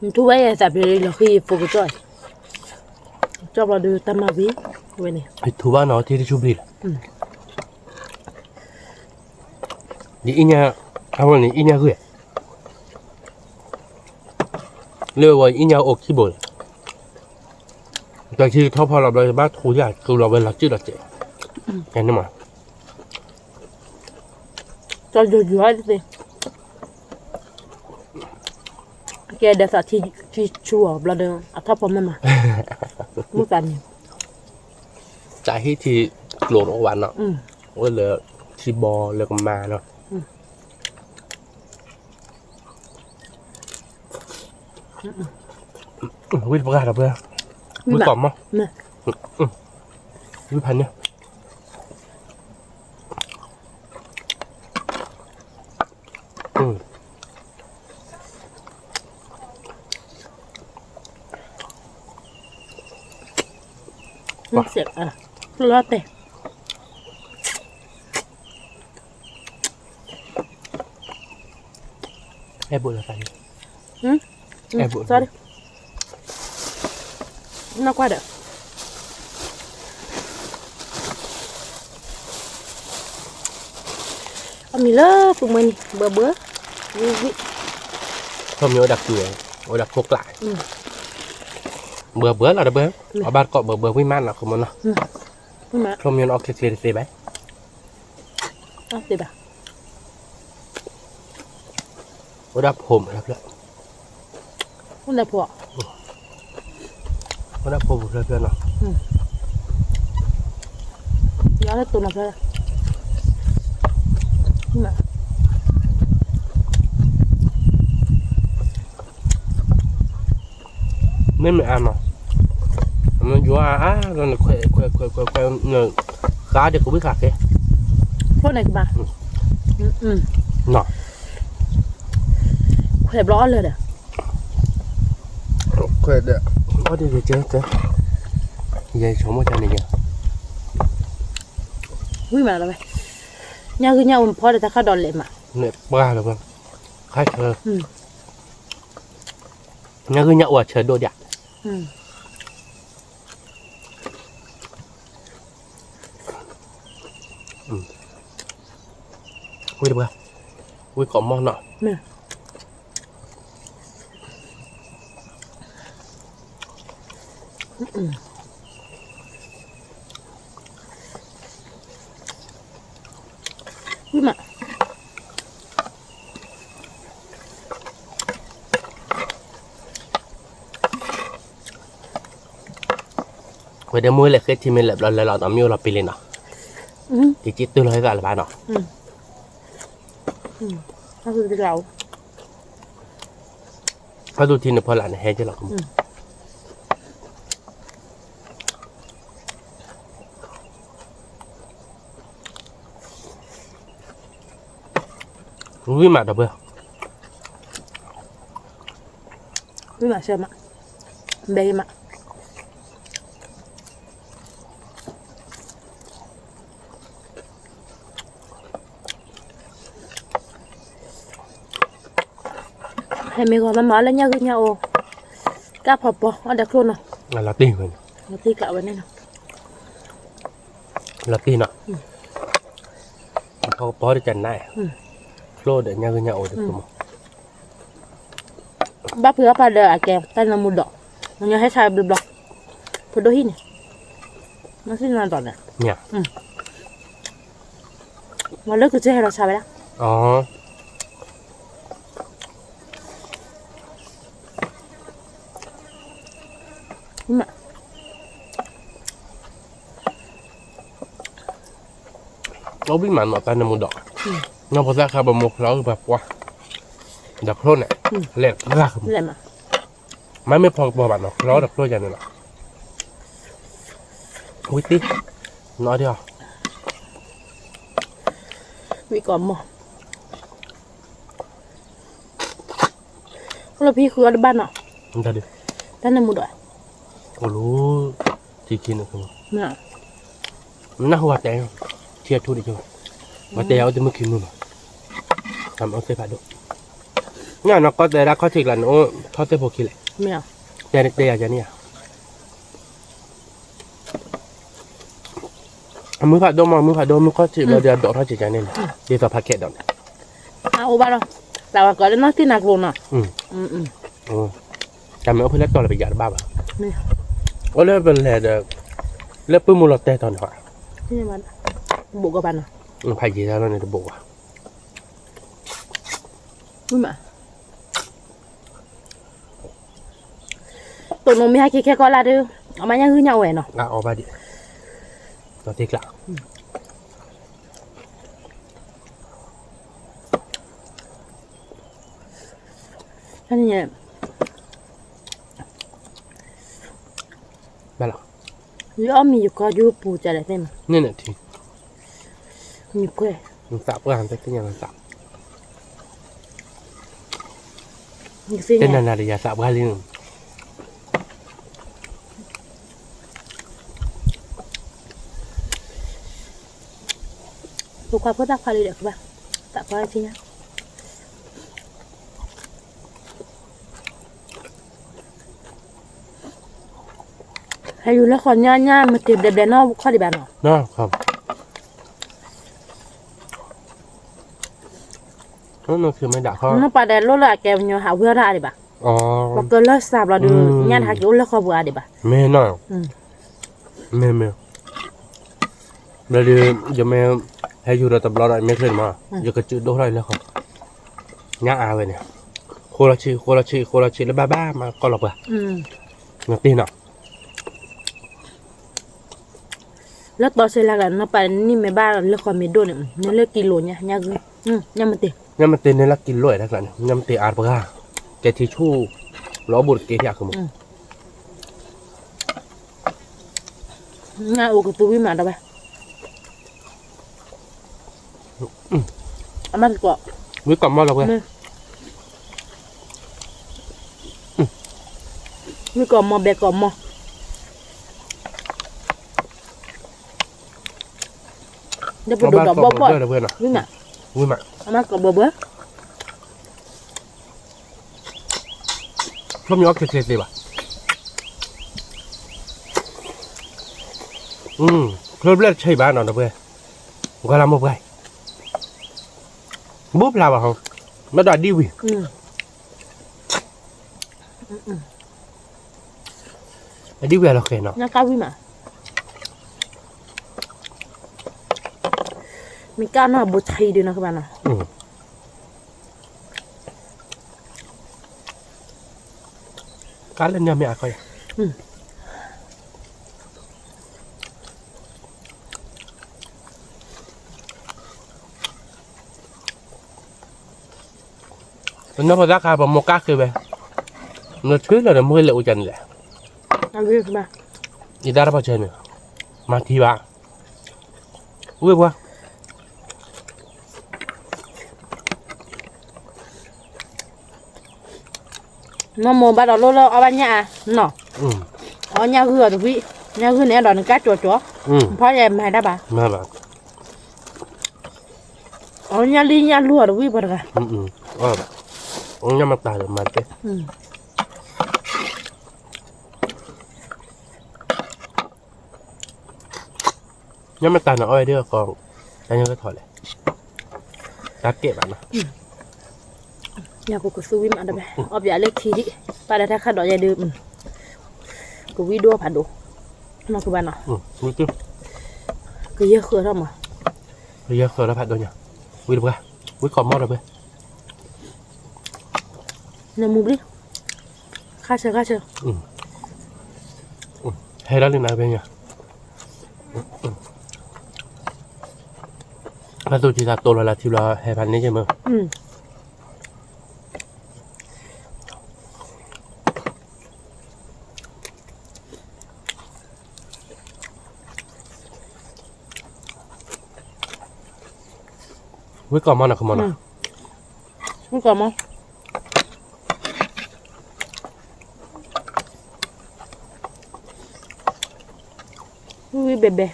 နထူဝဲယသးပျ့ၤလီၤဃံဖိကစီၣ်, ကစီၣ်ဘျီဒုးတၢ်မၤဝံၤ, ဝဲန့ၣ်, ယထူဘၣ်နီၤ ထံတဆူဘျံၤလီၤ, ယအံၤညါ, အဝဲန့ၣ်အံၤညါဂ့ၤ, လၢဝဲအံၤညါအိၣ်ခံဘိလီၤ, တၢ်ထံကထီဖီလီၤဘျီ ယဘၣ်ထူယၤ ကလီၤဝဲလီၤစံၣ်လီၤစဲး, ကဲန့ၣ်မး, ကဲဒ်သိးထံဆူအီၤဘျီဒီး အထီၣ်ဖီမ့ၢ်မး, မုၢ်သးန့ၣ်, တၢ်ဟံၣ်ထံကျိၤတအိၣ်ဘၣ်နီၤ, အိၣ်လၢထံဘီလၢကမါနီၤ, ဝံၣ်တပှၢ်ဒီပုၢ်ဝဲၢ်, ဝံၣ်ကီးမီၢ်, ဝံၣ်ဖးန့ၢ် လီၤတဲာ်, အဲၣ်ဘိးလီၤသးန့ၣ်, အဲၣ်ဘိး, နီၢ်ကွၢ်ဒီး, အမံၤလၢပူၤမွဲန့ၣ် ဘှၢဘှၢ, ဝံၣ်ဝံၣ်, ခီမ့ၢ်အိၣ်ဒၣ်ကုၢ်, အိၣ်ဒၣ်ခိၣ်ကျး, ဘှၢဘှၢလီၤဒီပုၢ်ဝဲၢ်, အဘၣ်တကိးဘှၢဘှၢဝံၣ်မးနီၤ ကမီၤနီၤ, ခီမ့ၢ်အိၣ်ချ့ချ့တသ့ဘၣ် အိၣ်ဒၣ်ဖိမးလၢဖျၢၣ်, အိၣ်ဒၣ်ဖိပူၤဖျၢၣ်ဖျၢၣ်နီၤ, ယၤလၢတိၢ်နီၤဖျၢၣ်, မ့မ့ၢ်အါနီၤ, နယွၤအါအါလီၤ နခွဲးခွဲးခွဲးခွဲးခွဲး နဃါဒီးကဝံၣ်ဃာ်ကဲ, ခိၣ်န့ၣ်ကဘၣ်, နီၤ, ခွဲးဘျီအီၣ်လၢာ်ဒီး, ခွဲးဒီး, အီၣ်ဒ်ယကဲကဲ, ယဲဆိကမိၣ်တၢ်န့ၣ်ယဲ, ဝံၣ်မးလီၤဝဲ, ညၣ်ဂုၢ်ညၣ်အူဖီဒီးတၢ်ခါဒီးလဲာ်မး, န့ၣ်ပှၢ်လီၤဝဲ, ခါဆၢ ညၣ်ဂုၢ်ညၣ်အူအဆၢဒိၣ်ဒၣ်, ဝံၣ်တပှၢ်, ဝံၣ်ကိးမီၢ်နီၤ, ဝံၣ်မး ဝဲဒၣ်မုၢ်လဲၤဃ့ထံမ့ၢ်လဲၤဘျီလဲၤလီၤနီၤ မ့ၢ်အိၣ်လီၤပ့ၤလ့နီၤ, က့ၤက့ၤတုၤလီၤဟဲသးလၢၤဘၣ်နီၤ, ဟဲသူၣ်ထံန့ၣ်ဖီလာ်န့ၣ် ဟဲက့ၤလီၤ, ဝံၣ်မးဒီပုၢ်, ဝံၣ်မးဆၢမး, ဘဲမး, မ့ၢ်ဂီၤမးမးလၢညၣ်ဂုၢ်ညၣ်အိၣ်, ကၢ်ဖီပီအီၣ်ဒီးချိၣ်နီၤ, လီၤတံၢ်ဝဲန့ၣ်, လီၤတံၢ်ကျးဝဲန့ၣ်နီၤ, လီၤတံၢ်နီၤ, ဖီပီတကနၣ်, ချိၣ်ဒီးညၣ်ဂုၢ်ညၣ်အိၣ်တမး, ဘၣ်ဖုးအီၣ်ဖးဒီးအကဲ တၢ်နၢမူဒီး, မညီဟဲဆါဘျီဘျီ, ဖိဒိၣ်ဟံၣ်န့ၣ်, နသ့ၣ်နီၣ်ဒီးန့ၣ်, မ့ၢ်လၢကစၢၢ်ဟဲလီၤဆါဝဲဒၣ်, အိၣ်ဘံၣ်မးနီၤတၢ်နၢမူဒီး, နီၢ်ဖိသၣ်ခါပမိၢ်ချီပှၤပှၢ်, ဒီးချိၣ်န့ၣ်, လဲၤရၢ်, မ့မ့ၢ်ဖီကပီၤဘၣ်နီၤ ချီဒီးချိၣ်ယၤန့ၣ်လီၤ, ဝံၤတံၢ်, နီၢ်ဒံးအီၤ, ဝံၤကီးမီၢ် အိၣ်လၢဖံဃုအီၣ်တဘၣ်နီၤ, တၢ်နၢမူဒီး, အိၣ်လၢ, ထံခံန့ၣ်, နၢ်ဟူဝဲတဲ, ထံအထူဒံးက့ၤ, ဝဲတဲယၤအိၣ်တမုၢ်ခံမုၢ်နီၤ, တၢ်မ့ၢ်အိၣ်သ့ၣ်ဖးဒိၣ်, ညၣ်နီၤကီၢ်တဲဒၣ်ခီၣ်ထံးကျါန့ၣ်အိၣ်ထီၣ်သ့ၣ်ဖိခံလဲၣ်, တဲတဲယၤယၤန့ၣ်ယၤ အမုၢ်ဖးဒိၣ်မး မုၢ်ဖးဒိၣ် မုၢ်ခီၣ်ထံးဘျီဒီးအဒိးထီၣ်က့ၤကန့ၣ်လီၤ, ဒ်သိးဖးခဲဒီးန့ၣ်, အအိၣ်ဘၣ်လီၤ, သးဝဲကီးလၢနီၢ်သ့ၣ်နၤကျိၤနီၤ, တၢ်မ့ၢ်အိၣ်ဖဲလဲၣ်တီၢ်လၢပယၤတဘၣ်ဘၣ်, အိၣ်လၢပလဲၤဒီး, လၢပုၢ်မုၢ်လီၤတဲာ်တီၤန့ၣ်, ဘိးကဘၣ်နီၤ, ဖးယံၤတၢ်လီၤန့ၣ်တဘိးဘၣ် တိၢ်နီၣ်မ့ၢ်ဟဲက့ၤခဲကီၢ်လၢ်ဒီး, အမါညၣ်ဂုၢ်ညၣ်ဝဲနီၤ, အီၣ်ဘၣ်ဒံး, ဒီးတ့ကျး, ဘၣ်လီၤ, ယအီၣ်မ့ၤယကီၢ်ယိပူၤကလဲၣ်သ့ၣ်မး, န့ၣ်န့ၣ်ထံ, မ့ၤခွဲ, သးပှၢ်တသ့ၣ်ညါလီၤသး တနၤနၤဒီးယၤသးပှၢ်လံန့ၣ်, ဖိခွါဖိသၣ်ခွါလံဒီးကဘၣ်, သးပှၢ်လၢထံညါ, ဟဲယူၤလၢဃီညါညါ မတ့ၤဘျဲဘျဲနီၢ်ခီၣ်ဒံးဘၣ်နီၤ, နီၢ်ပၤဒဲးလိၣ်လၢအကဲပညီဟးဝံၤအီၣ်တၢ်အါဒံးဘၣ်, ပကလၢစှၤဘျီဒီး ညၣ်တဟးက့ၤအိၣ်လၢဃီပူၤအါဒံးဘၣ်, မ့ၢ်နီၤ, မ့ၢ်မ့ၢ်, ဘျီဒီး, ယမ့ၢ်, ဟဲယူၤဒီးတဘျီဒီး မ့ၢ်ချ့န့ၣ်မး, ယကစုးဒိၣ်ထီၣ်အံၤလၢဃီ, ညၣ်အါဝဲန့ၣ်, ဃိလီၤဆံး ဃိလီၤဆံး ဃိလီၤဆံးလၢဘၣ်ဘၣ်မးကီၢ်လီၤပှၤ, နတ့ၢ်နီၤ လၢတီစဲလၢ်ကျါ နပာ်နံၣ်မ့ၢ်ဘၣ်လၢဃီမ့ၢ်ဒိၣ်န့ၣ် နလၢကံလိာ်ညါ, ညၣ်မ့ၢ်တ့ၢ်, ညၣ်မ့ၢ်တ့ၢ်န့ၣ်လၢကံလိာ်တၢ်ကျါန့ၣ် ညၣ်မ့ၢ်တ့ၢ်အါတပှၤ, ကဲထံဆူၣ်, လီၤအိၣ်ဘူးတက့ၢ်ဖဲအကမူၣ်, ညၣ်အိၣ်ကသူဝံၣ်မးဒီးဝဲ အမါတကိး, ဝံၣ်ကိးမီၢ်လီၤဝဲ, ဝံၣ်ကိးမီၢ်ဘဲကိးမီၢ်, ဒီးပဒိၣ်ဒီးဘီဘီ, ဝံၣ်မး, ဝံၣ်မး, အမါကိးဘီဘီ, ချိမ့ၢ်အီၣ်ချ့ချ့သ့ဘၣ်, ချ့ဘျဲၣ်တဆံးဘၣ်နီၤဒီးပှဲၤ, ကွၢ်လၢမိၢ်ပှၢ်, ဘူးဖျါဘၣ်ဟီ, မ့ၢ်ဒီးအဒံၣ်ဝံၤ အဒံၣ်ဝံၤအလီၤဃဲၤနီၤ, မ့ၢ်ကၢ်နီၢ်အဘူးထံဒုးနီၤကဘၣ်နီၤ, ကၢ်လၢညါမ့ၢ်အါခီယၤ ပနီၢ်ဖိသၣ်ခါ ပမိၢ်ကၢ်ဃ့ဝဲ, နဆှၢလီၤဒီးမိၢ်လဲၤအိၣ်ကန့ၣ်လဲၣ်, ယတၢ်တပီၢ်ဆၢန့ၣ်, မၤထံဘၣ်, ဝ့ၢ်ပှၤ, နီၢ်မိၢ်ဘၣ်ဒီးလိၣ်လၢအီၣ်ဘၣ်ညၣ်အါနီၤ, အီၣ်ညၣ်ဂုၢ်အီၤတဝံၣ်, ညၣ်ဂုၢ်န့ၣ်အဲၣ်ဒိးနကၢ်ကၠီကၠီ, ဖီယဲမၤတၢ်ဘၣ်, အီၣ်ညၣ်လံညၣ်လူၤအီၤတဝံၣ်ပှၤတဂၤ, အီၣ်ဘၣ်, ညၣ်မတၤဒီးမၤတဲ, ညၣ်မတၤန့ၣ် အီၣ်ဝဲဒၣ်ကီး, တၢ်ညၣ်ကထီၣ်လဲၣ်, တၢ်ကဲဘၣ်နီၤ, ညၣ်ကကသူဝံၣ်မးတဝဲ, အီၣ်ပၠးလၢခံဒံး, ပၢ်လၢတၢ်ခါဒီးယဲဒုး, ကဝံၣ်ဒိၣ်ဖးဒိၣ်, နီၢ်ကဘၣ်နီၤ, ကယဲၢ်ဃၢၤထီၣ်မး, ကယဲၢ်ဃၢၤထီၣ်ဖးဒိၣ်ညါ, ဝံၣ်တပှၢ်, ဝံၣ်ကီးမီၢ်တပှၢ် နမူဘျီ, ခါဆၢခါဆၢ, ဟဲဒၣ်လံနၤဖဲညါ, အသူၣ်ကံသးတိၤလီၤလၢထံဘျီဟဲဖးန့ၢ်က့ၤမ့ၢ်, ဝံၣ်ကီးမီၢ်နီၤ ခမီနီၤ, ဝံၣ်ကီးမီၢ်, ဝံၣ်ဝံၣ်ဘဲဘဲ,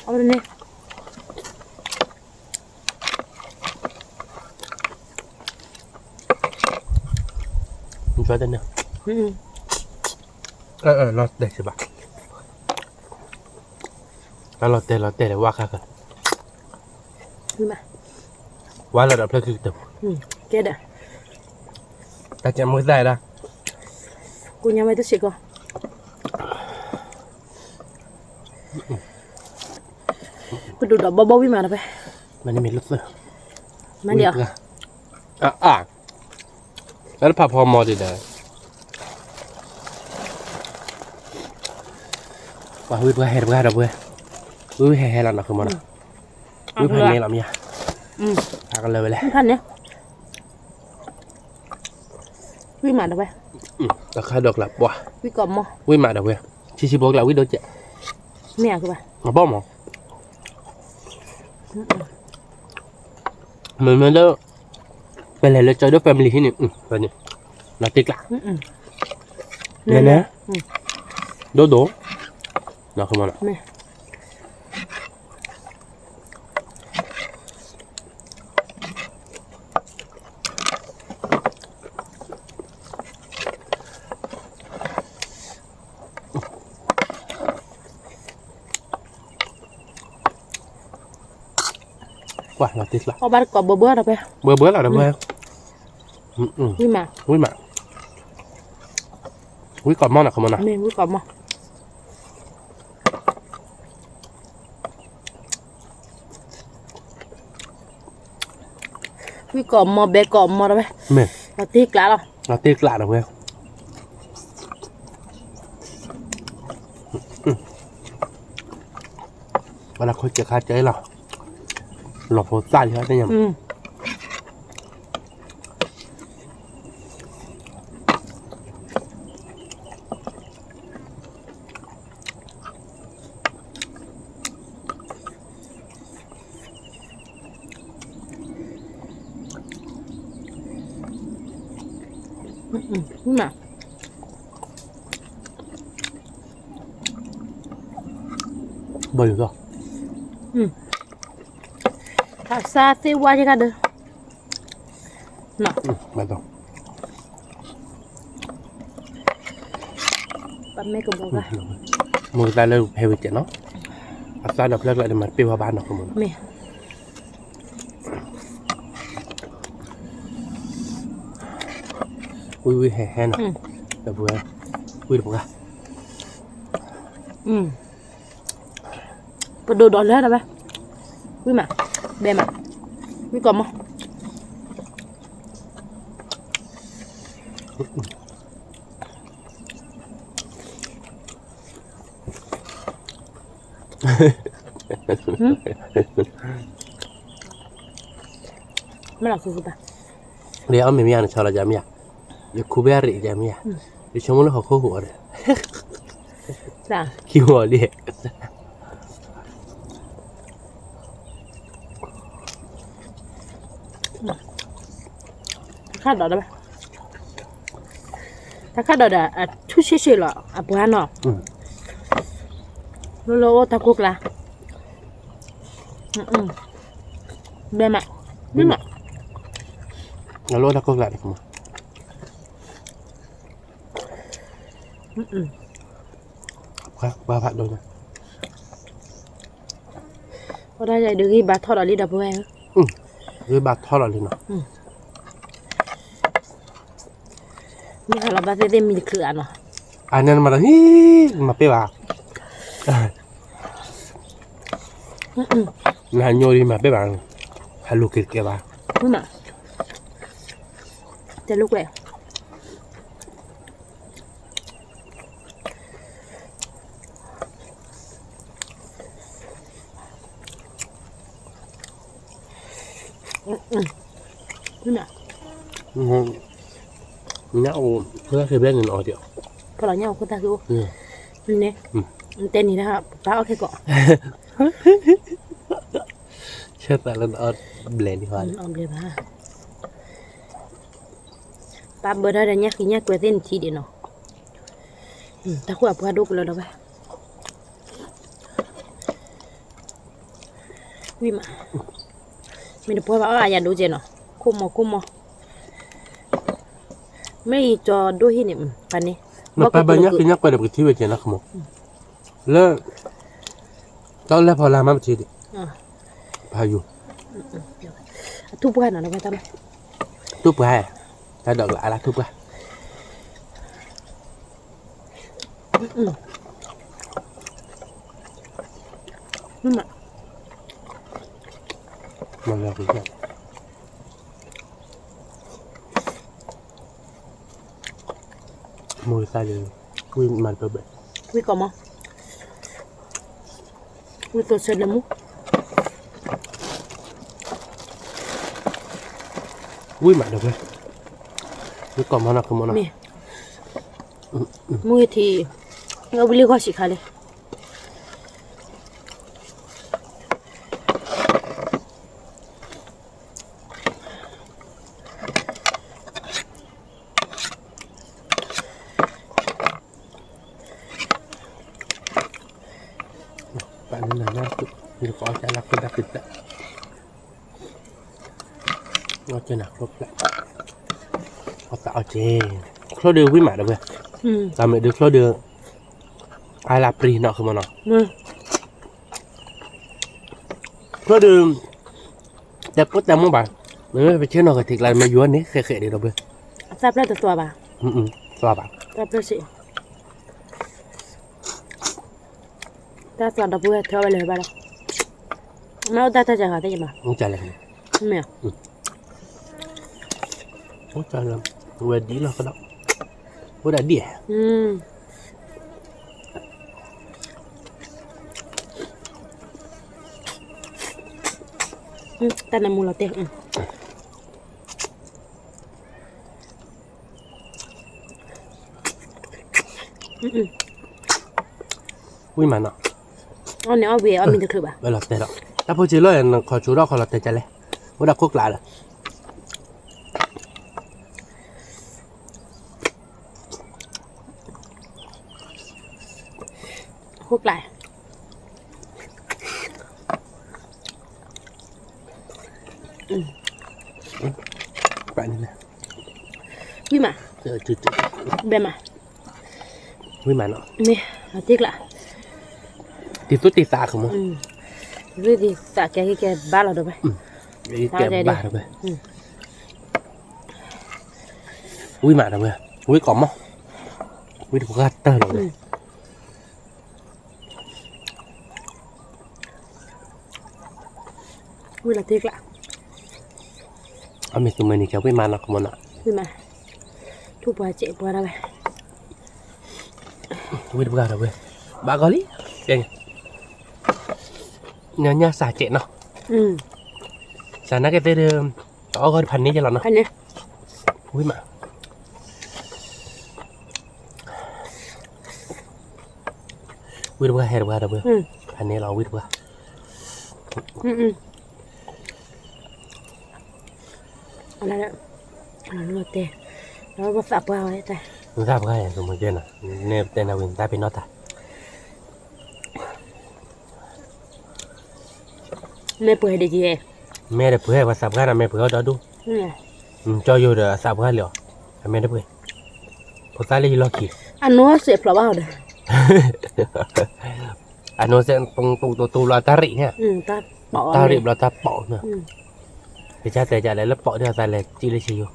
အဝဲန့ၣ် လီၤတဲာ်စ့ၢ်ဘၣ်, တၢ်လီၤတဲာ်လီၤတဲာ်ဒီးဝါခါခါ, ဝါလီၤဒီးဖျၢၣ်ခံကတၢၢ်, ကဲဒီး, တၢ်ကဲမုၢ်သၣ်ဒၣ်, ကိညါဝဲတစ့ၢ်ကီး, ပဒိၣ်ဒီးဘီဘီဝံၣ်မးတပှဲၤ, မ့ၢ်လၢသၢ, မ့ၢ်လၢ, အါအါ တၢ်တဖးဖီမီၤဒံးဒီး, ပှၤဝံၣ်ပှၤဟဲတပှၢ်ဒီးပှဲၤ, ဝံၣ်ဝံၣ်ဟဲဟဲလီၤနီၤ ခမီနီၤ, ဝံၣ်ဖးန့ၣ်လီၤမ့ၢ်ဧါ, အကလၢာ်ဝဲလဲၣ်, ဝံၣ်မးဒီးပှဲၤ, တခါဒီးကျးပှၢ်, ဝံၣ်မးဒီးပှဲၤ, ဆံးဆံးဖိကျးဝံၣ်ဒိၣ်ကဲး, မ့ၢ်ဧါကဘၣ်, အဘီၣ်မး မ့မ့ၢ်လၢ ပလဲၤလၢကၠီဒိၣ် family ဟံၣ်န့ၣ်, လီၤတ့ကျး, နဲနဲ, ဒိၣ်ဒိၣ်, ကွၢ်လီၤတ့ကျး, အီၣ်ဘၣ်တကိးဘၢဘၢလီၤဖဲ, ဘၢဘၢလီၤဒီးဖဲ, ဝံၣ်မး, ဝံၣ်မး, ဝံၣ်ကီးမီၢ်နီၤ ခမီနီၤ, မ့ၢ်ဝံၣ်ကီးမီၢ် ဝံၣ်ကီးမီၢ် ဘဲကီးမီၢ်တဝဲ, မ့ၢ်, လီၤတ့ကျးလီၤ, လီၤတ့ကျးတဝဲ, အလၢခိၣ်စၢၤခါစၢၤလီၤ, လီၤဖိသၣ်လံတညါ, ဘၣ်ယိၣ်သီ, သးစၢ်သ့ၣ်ဝါယကဒီး, မိၢ်သၣ်လၢဖဲဝဲကဲးနီၤ, အသၣ်ဒီးဖျၢၣ်ကျါန့ၣ် မၤတပ့ၢ်ဝဲဘၣ်နီၤ ခမီနီၤ, မ့ၢ် ဝံၣ်ဝံၣ်ဟဲဟဲနီၤ, ဒီပုၢ်ဝဲၢ်, ဝံၣ်တပှၢ်, ပဒိၣ်ဒီးလၢတဝဲ, ဝံၣ်မး, ဘဲမး, ဝံၣ်ကီးမီၢ် မ့ၢ်လီၤခူခူဘၣ်, ဒီးအီၣ်မ့ၤမ့ၢ်ယါန့ၣ် ဆီလီၤယၤမ့ၢ်ယါ, ယခူဘၣ်ရံးယၤမ့ၢ်ယါ, ယဆိကမိၣ်လၢဟီၣ်ခိၣ်ဟူးအီၤဒီး, ခံဝီၤလံ, တခါဒီး, တခါဒီးဒီး အထူၣ်ဆ့ၣ်ဆ့ၣ်လီၤ အပှၤနီၤ, လၢလၢအိၣ်တၢ်ကိၢ်ကျါ, အ ဘဲမး, မ့ၢ်မး, အလိၣ်တၢ်ခိၣ်ကျးန့ၣ်, ပှၤဖးဒိၣ်ညါ, အဒၣ်ယဒုးဂံၢ်ဘါထီၣ်ဒီးလံဒီပုၢ်ဝဲၢ်ဧၢ, ဂံၢ်ဘါထီၣ်ဒီးလံနီၤ, မ့ၢ်ဟးလီၤဘၣ်သ့ၣ်သ့ၣ်မံတချုးဧါနီၤ, အန့ၣ်မၤဒီးဟံၣ်, မၤပ့ၢ်ဘၣ်, နညိဒံးမၤပ့ၢ်ဘၣ်, ဟးလူၤက့ၤတကဲဘၣ်, တဲလိာ်ကွဲ ညၣ်အိၣ်ခိၣ်သၣ်ဃ့ဘျဲၣ်န့ၣ်နအီၣ်ဒံး, ဖီလီၤညၣ်အိၣ်ခိၣ်သၣ်ဃ့အိၣ်, န့ၣ်, တဲနံၤဒၣ်, ပၢ်အီၣ်ခဲကီး, ဆဲသးလၢနအီၣ်ဘျဲၣ်န့ၣ်, အီၣ်ဘျဲၣ်ဘၣ်, ပၢ်ဘၢထီၣ်ဒီးညၣ်ဃံညၣ်ကွဲသ့ၣ်နထံဒံးနီၤ, တၢ်ဃိအပှၢ်ဒိၣ်ကလၢဒီးဝဲ ဝံၣ်မး, မ့ၢ်တပှၢ်ဘၣ်အီၣ်အယၤဒိကဲနီၤ, ခိၣ်မီၤခိၣ်မီၤ, မ့ၢ်အံၤကၠီဒိၣ်ဟံၣ်န့ၣ်, ပှၤန့ၣ်, နပၢ်ဘၣ်ညၣ်ဃံညၣ်ကွဲဒီးပကထံၣ်ဝဲကဲနီၤခမီၤ, လၢ တၢ်အိၣ်လဲၣ်ဖီလာ်မးပထံၣ်ဒံး, ဖးယိၤ, အထူၣ်ပှၢ်နီၤ, ထူၣ်ပှၢ်, တၢ်ဒိးကလးအလၢထူၣ်ပှၢ် မ့ၢ်လီၤက့ၤ, မိၢ်သၣ်ဒီး, ဝံၣ်မးတဘဲ, ဝံၣ်ကီးမီၤ, ဝံၣ်သိးဆၢလၢမူ, ဝံၣ်မးတဘဲ, ဝံၣ်ကီးမီၤနီၤခမီၤနီၤ, မ့ၢ်, မူထံ, ဝံၣ်လံဂီၢ်ဆံးခါလံ ပာ်လၢနၤနၢ်, ယကအီၣ်ကၢ်လၢခိၣ်ဒၣ်ကတၢၢ်, အီၣ်ကၢ်နၤခိၣ်ဖျဲၣ်, အီၣ်သးအီၣ်ကၢ်, ချိၣ်ဒုးဝံၣ်မးဒီးဝဲ, တၢ်မ့ၢ်ဒုးချိၣ်ဒုး, အါလၢပရံၣ်နီၤခမီၤနီၤ, ချိၣ်ဒုး, တဲကိၣ်တဲမိၢ်ဘၣ်, မ့မ့ၢ်ပဆ့ၣ်နီၤကထံးကျါမ့ၢ်ယိၤန့ၣ် ဃဲးဃဲးဒံးဒီးဝဲ, သၣ်ဖျၢၣ်တသွါဘၣ်, သွါဘၣ်, သၣ်ဖျၢၣ်စ့ၢ်, တၢ်သွါဒီပုၢ်ဝဲၢ်ထီဝဲလၢၤဘၣ်လီၤ, မ့ၢ်အိၣ်တၢ်တၢ်စှၤဂၤသ့ၣ်ယမး, အိၣ်ကၢ်လၢ, မ့ၢ်, အိၣ်ကၢ်လၢ, ဝဲဒ်လီၤကဒီး, အိၣ်ဒၣ်ဒ်ဧါ တၢ်နၢမူလီၤတဲာ်, ဝံၣ်မးနီၤ, အီၣ်န့ၣ်အီၣ်ဝံၤအီၣ်မ့ၢ်တချုးဘၣ်, ဝဲလီၤတဲာ်ဒီး, တၢ်ဖိစ့လီၤ နခီၣ်ဆိထီၣ်ခီၣ်လီၤတဲာ်ကလဲၣ်, အိၣ်ဒၣ်ခိၣ်ကျးလၢ ခိၣ်ကျး, ဝံၣ်မး, ဘဲမး, ဝံၣ်မးနီၤ, မ့ၢ်, တ့ကျး, တံၤသူၣ်တံၤသးကမီၤ, တံၤသူၣ်တံၤသးကဲကဲဘၣ်လီၤဒီးဝဲ, ကဲဘၣ်ဒီးဝဲ, ဝံၣ်မးဒီးဝဲ, ဝံၣ်ကီးမီၤ, ဝံၣ်တပှၢ်တၢၢ်လီၤဝဲ ဝံၣ်လီၤတ့ကျး, အမ့ၢ်သူမ့ၢ်န့ၣ် ကဝံၣ်မးနီၤ ကမီၤနီၤ, ဝံၣ်မး, ထူၣ်ပှၢ်စဲးပှၢ်ဒၣ်ဝဲ, ဝံၣ်တပှၢ်ဒီးဝဲ, ဘၣ်ဂီၤလံ, ညါညါစၢ်စဲးနီၤ, စၢ်နာ်က့သ့ၣ်ဒီး, တအီၣ်ဂီၢ်တဖးန့ၢ်ယဲလီၤနီၤ, ဝံၣ်မး ဝံၣ်တပှၢ်ဟဲတပှၢ်ဒီးဝဲ, ဖးန့ၢ်လီၤဝံၣ်တပှၢ်, အလၢ, ပသးပှၢ်ဝဲ, ပသးပှၢ်ယဲ ကမီၤကဲနီၤ, နဲပတဲနၤဝံၤနသးပ့ၤနီၣ်တၢ် မ့ၢ်ပှဲၤဒ်ယဲ, မ့ၢ်တပှဲၤပှၤသးပှၢ်နီၤ မ့ၢ်ပှဲၤအီၣ်ဒီဒူၣ်, ကၠီယိၤဒီးအသးပှၢ်လံအီၤ, အမ့ၢ်တပှဲၤ, ဖိသၣ်လၢယလီၢ်ခံ, အနိစဲးဖျိးဘၣ်အီၤဒီး, အနိစဲးပူတူတူဘျီတၢ်ရံးန့ၣ်, တၢ်ရံးဘျီတၢ်ပိာ်န့ၣ်, ကစၢ်တဲကလဲၣ်လၢပိာ်ဒ်အသးလဲၤစံၣ်လၢဆံယိၤ,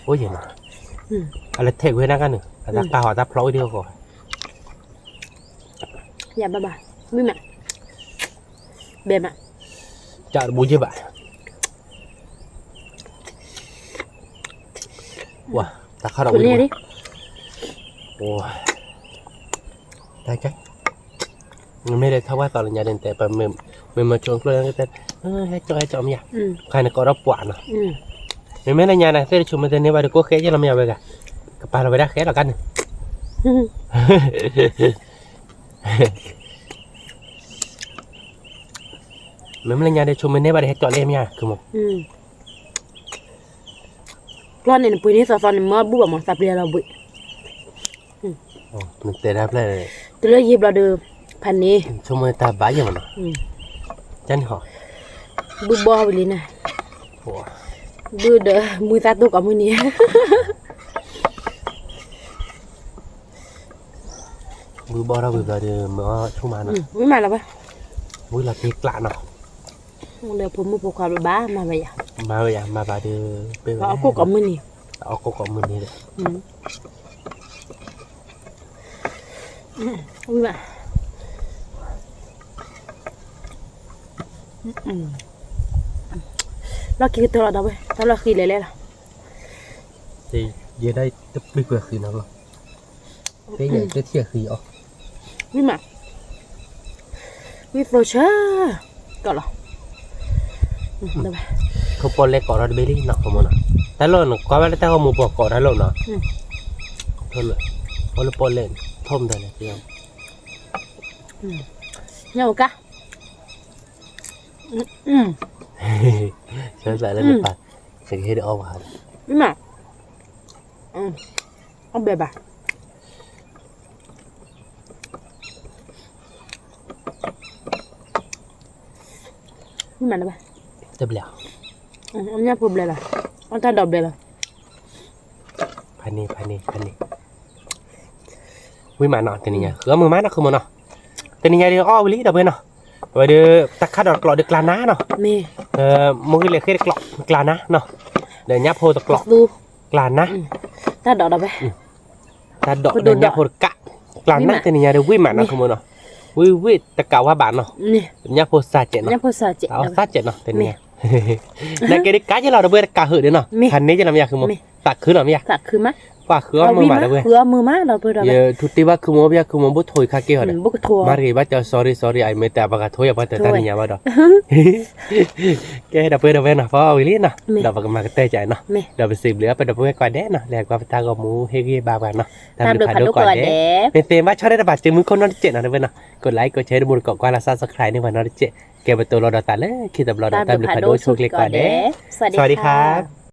အိၣ်ယဲၢ်နီၤ, အလဲၤထဲးကွံာ်နၤကါန့ၣ် အတၢ်ကါဟီၤတၢ်ဖျိးဝဲဒ်အဃိ, ယဘၣ်ဘၣ်, ဝံၣ်မး, ဘဲမး, ကၢ်တဘူယဲၢ်ဘၣ် ဝၤ, တၢ်ခါဒီးဝံၤ, တၢ်ကဲ, မ့မ့ၢ်လၢထီၣ်ဝဲသီလၢညါဒ်တဲ, မ့ၢ်မၤကၠိကျိၣ်တဲ, ဟဲကၠီဟဲကၠီမ့ၢ်ယါ, ခါန့ၣ်ကိးထီၣ်ပှၤနီၤ, မ့မ့ၢ်လၢညါန့ၣ် သ့ၣ်တဆိမိၣ်သ့န့ၢ်ဘၣ်ဒီးကိးဃဲယဲၢ်လီၤမ့ၢ်ယါဝဲဂၤ, ကပာ်လီၤဝဲဒၣ်ဃဲလီၤကါန့ၣ် မ့မ့ၢ်လၢညါဒီးဆိမိၣ်န့ၢ်ဘၣ်ဒီးဟဲကၠီလဲမ့ၢ်ယါ, ကျီၢ်န့ၣ်နပှ့ၤန့ၢ်သီသီန့ၣ် မ့ၢ်ဘူၣ်ဘၣ်မး သးပျံၤလီၤဘှံး, နတဲဒၣ်ဖျဲၣ်, တုၤလၢယံာ်ဘျီဒီး, ဖးန့ၣ်, ဆိမိၣ်တၢ်ဘၣ်ယဲၢ်မးနီၤ, ကန့ၣ်ဟီ, ဘုၣ်ဘီဝံၤလံန့ၣ်, ဘုၣ်ဒီး မုၢ်သၣ်တိၢ်ကိးမုၢ်နံၤ ဘုၣ်ဘီထီၣ်ဝံၤဘျီဒီး မ့ၢ်အီၣ်ဆူၣ်မးနီၤ, ဝံၣ်မးလီၤဘၣ်, ဝံၣ်လီၤက့ၤကျးနီၤ, ဒီးဖိမုၣ်ဖိခွါဘၣ်ဘၣ်မၤဘၣ်ယၤ, မၤဘၣ်ယၤ မၤဘၣ်ဒီး, ပအီၣ်ကိၣ်ကိးမုၢ်နံၤ, အီၣ်ကိၣ်ကိးမုၢ်နံၤဒီး ဝံၣ်ဘၣ်, လီၢ်ခံကတၢၢ်လီၤဒီးဝဲ တၢ်လီၢ်ဃံလဲၤလဲၣ်လီၤ, ယဲဒၣ်တပျုၢ်ကွဲဃံနီၤလီၤ, ဖဲယတထံၣ်ဃံအီၤ, ဝံၣ်မး, ဝံၣ်သိဆၢ, ကီးလီၤ, ထိၣ်ပီၣ်လဲၣ်ကိးထီၣ်တဘ့ၣ်လံနီၤ ဖိမုၣ်နီၤ, တၢ်လီၢ်နကွၢ်ဘၣ်လၢတၢ်ဂီၤမူပှၤကိးတၢ်လီၢ်နီၤ, ထိၣ်ပီၣ်လဲၣ်ထီၣ်မတၤလဲၣ်, ညၣ်အိၣ်ကါ, ဆၢသးလၢနပာ်, ကဟ့ၣ်ဒီးအီၣ်ဝဲ, အီၣ်ဘဲဘၣ် ဝံၣ်မးနီၤဘၣ်, တဘျဲၣ်, အညၣ်ဖိဘျဲဘၣ်, အတၢ်ဒိးဘျဲဘၣ်, ဖးန့ၣ် ဖးန့ၣ် ဖးန့ၣ်, ဝံၣ်မးနီၤ တနံၤညါ ဃုအီၣ်မုာ်မးနီၤ ဃုမုာ်နီၤ, တနံၤညါဒီးအီၣ်ဝံၤလံဒီပုၢ်ဝဲၢ်နီၤ, အဝဲဒီး တၢ်ခါဒီးကျိးဒီးကျါနါနီၤ, မိၢ်ဂ့ၤလဲၤဃ့ၢ်တကျိး ကျါနါနီၤ, ဒီးညၣ်ဖိတကျိး, ကျါနါ, တၢ်ဒိးဒီးဝဲ တၢ်ဒိးဒီးညၣ်ဖိတကး, ကျါနါ တနံၤညါဒီးဝံၣ်မးနီၤ ဃုမုာ်နီၤ, ဝံၣ်ဝံၣ်တကးဝါဘၣ်နီၤ, ညၣ်ဖိစၢ်စဲးနီၤ, အီၣ်စၢ်စဲးနီၤ တနံၤညါ, နကဲဒ်ကးယဲၢ်လီၤဒီပုၢ်ဝဲၢ်တကးဟုာ်ဒီးနီၤ, ဖးန့ၢ်ယဲၢ်လီၤမ့ၢ်ယါ ဃုမုာ်, သးခုလီၤမ့ၢ်ယါ, ပှၤဃုအီၣ်မုာ်မးဒီပုၢ်ဝဲၢ်, ယထူတ့ၢ်ဘၣ်ဃုမုာ် ဘၣ်ဃုမုာ် ဘိၣ်ထိၣ်အံၤခါက့ၤဟီဒီး, မၤတဂ့ၤဘၣ်ကၠီ sorry sorry အမ့ၢ်တၢ်ပှၤကထိယၤပှၤတတၢ်နံၤညါဘၣ်ဒီး ကဲဒီပုၢ်ဝဲၢ်နီၤ ပအီၣ်ဝံၤလံနီၤ, ဒီးပကမၤကတၢၢ်ကနီၤ, ဒီးပစံးဘျုးအပဒီပုၢ်ဝဲၢ်ကိးဂၤဒဲးနီၤ လဲၤကွၢ်ပတၢ်ဂီၤမူဟ့ၣ်ဂံၢ်ဘါပှၤနီၤ, တၢ်ဘျုးဖးဒိၣ်ကိးဂၤဒဲး, မ့ၢ်သ့ဘၣ်ဆီၣ်န့ၢ်တပာ်စ့မုၢ်ခိၣ်နီတစဲးနီၤ တဝဲနီၤ, ကိး like ကိး share တမူတကိးကွၢ်လၢ subscribe န့ၢ်ပှၤနီတစဲး, ကဲပတိၤလီၤဒီးသးလၢခံတဘျီဒီး တၢ်ဘျုးဖးဒိၣ်ဆိၣ်ဂ့ၤကိးဂၤဒဲး, စဝၤဒီးခါ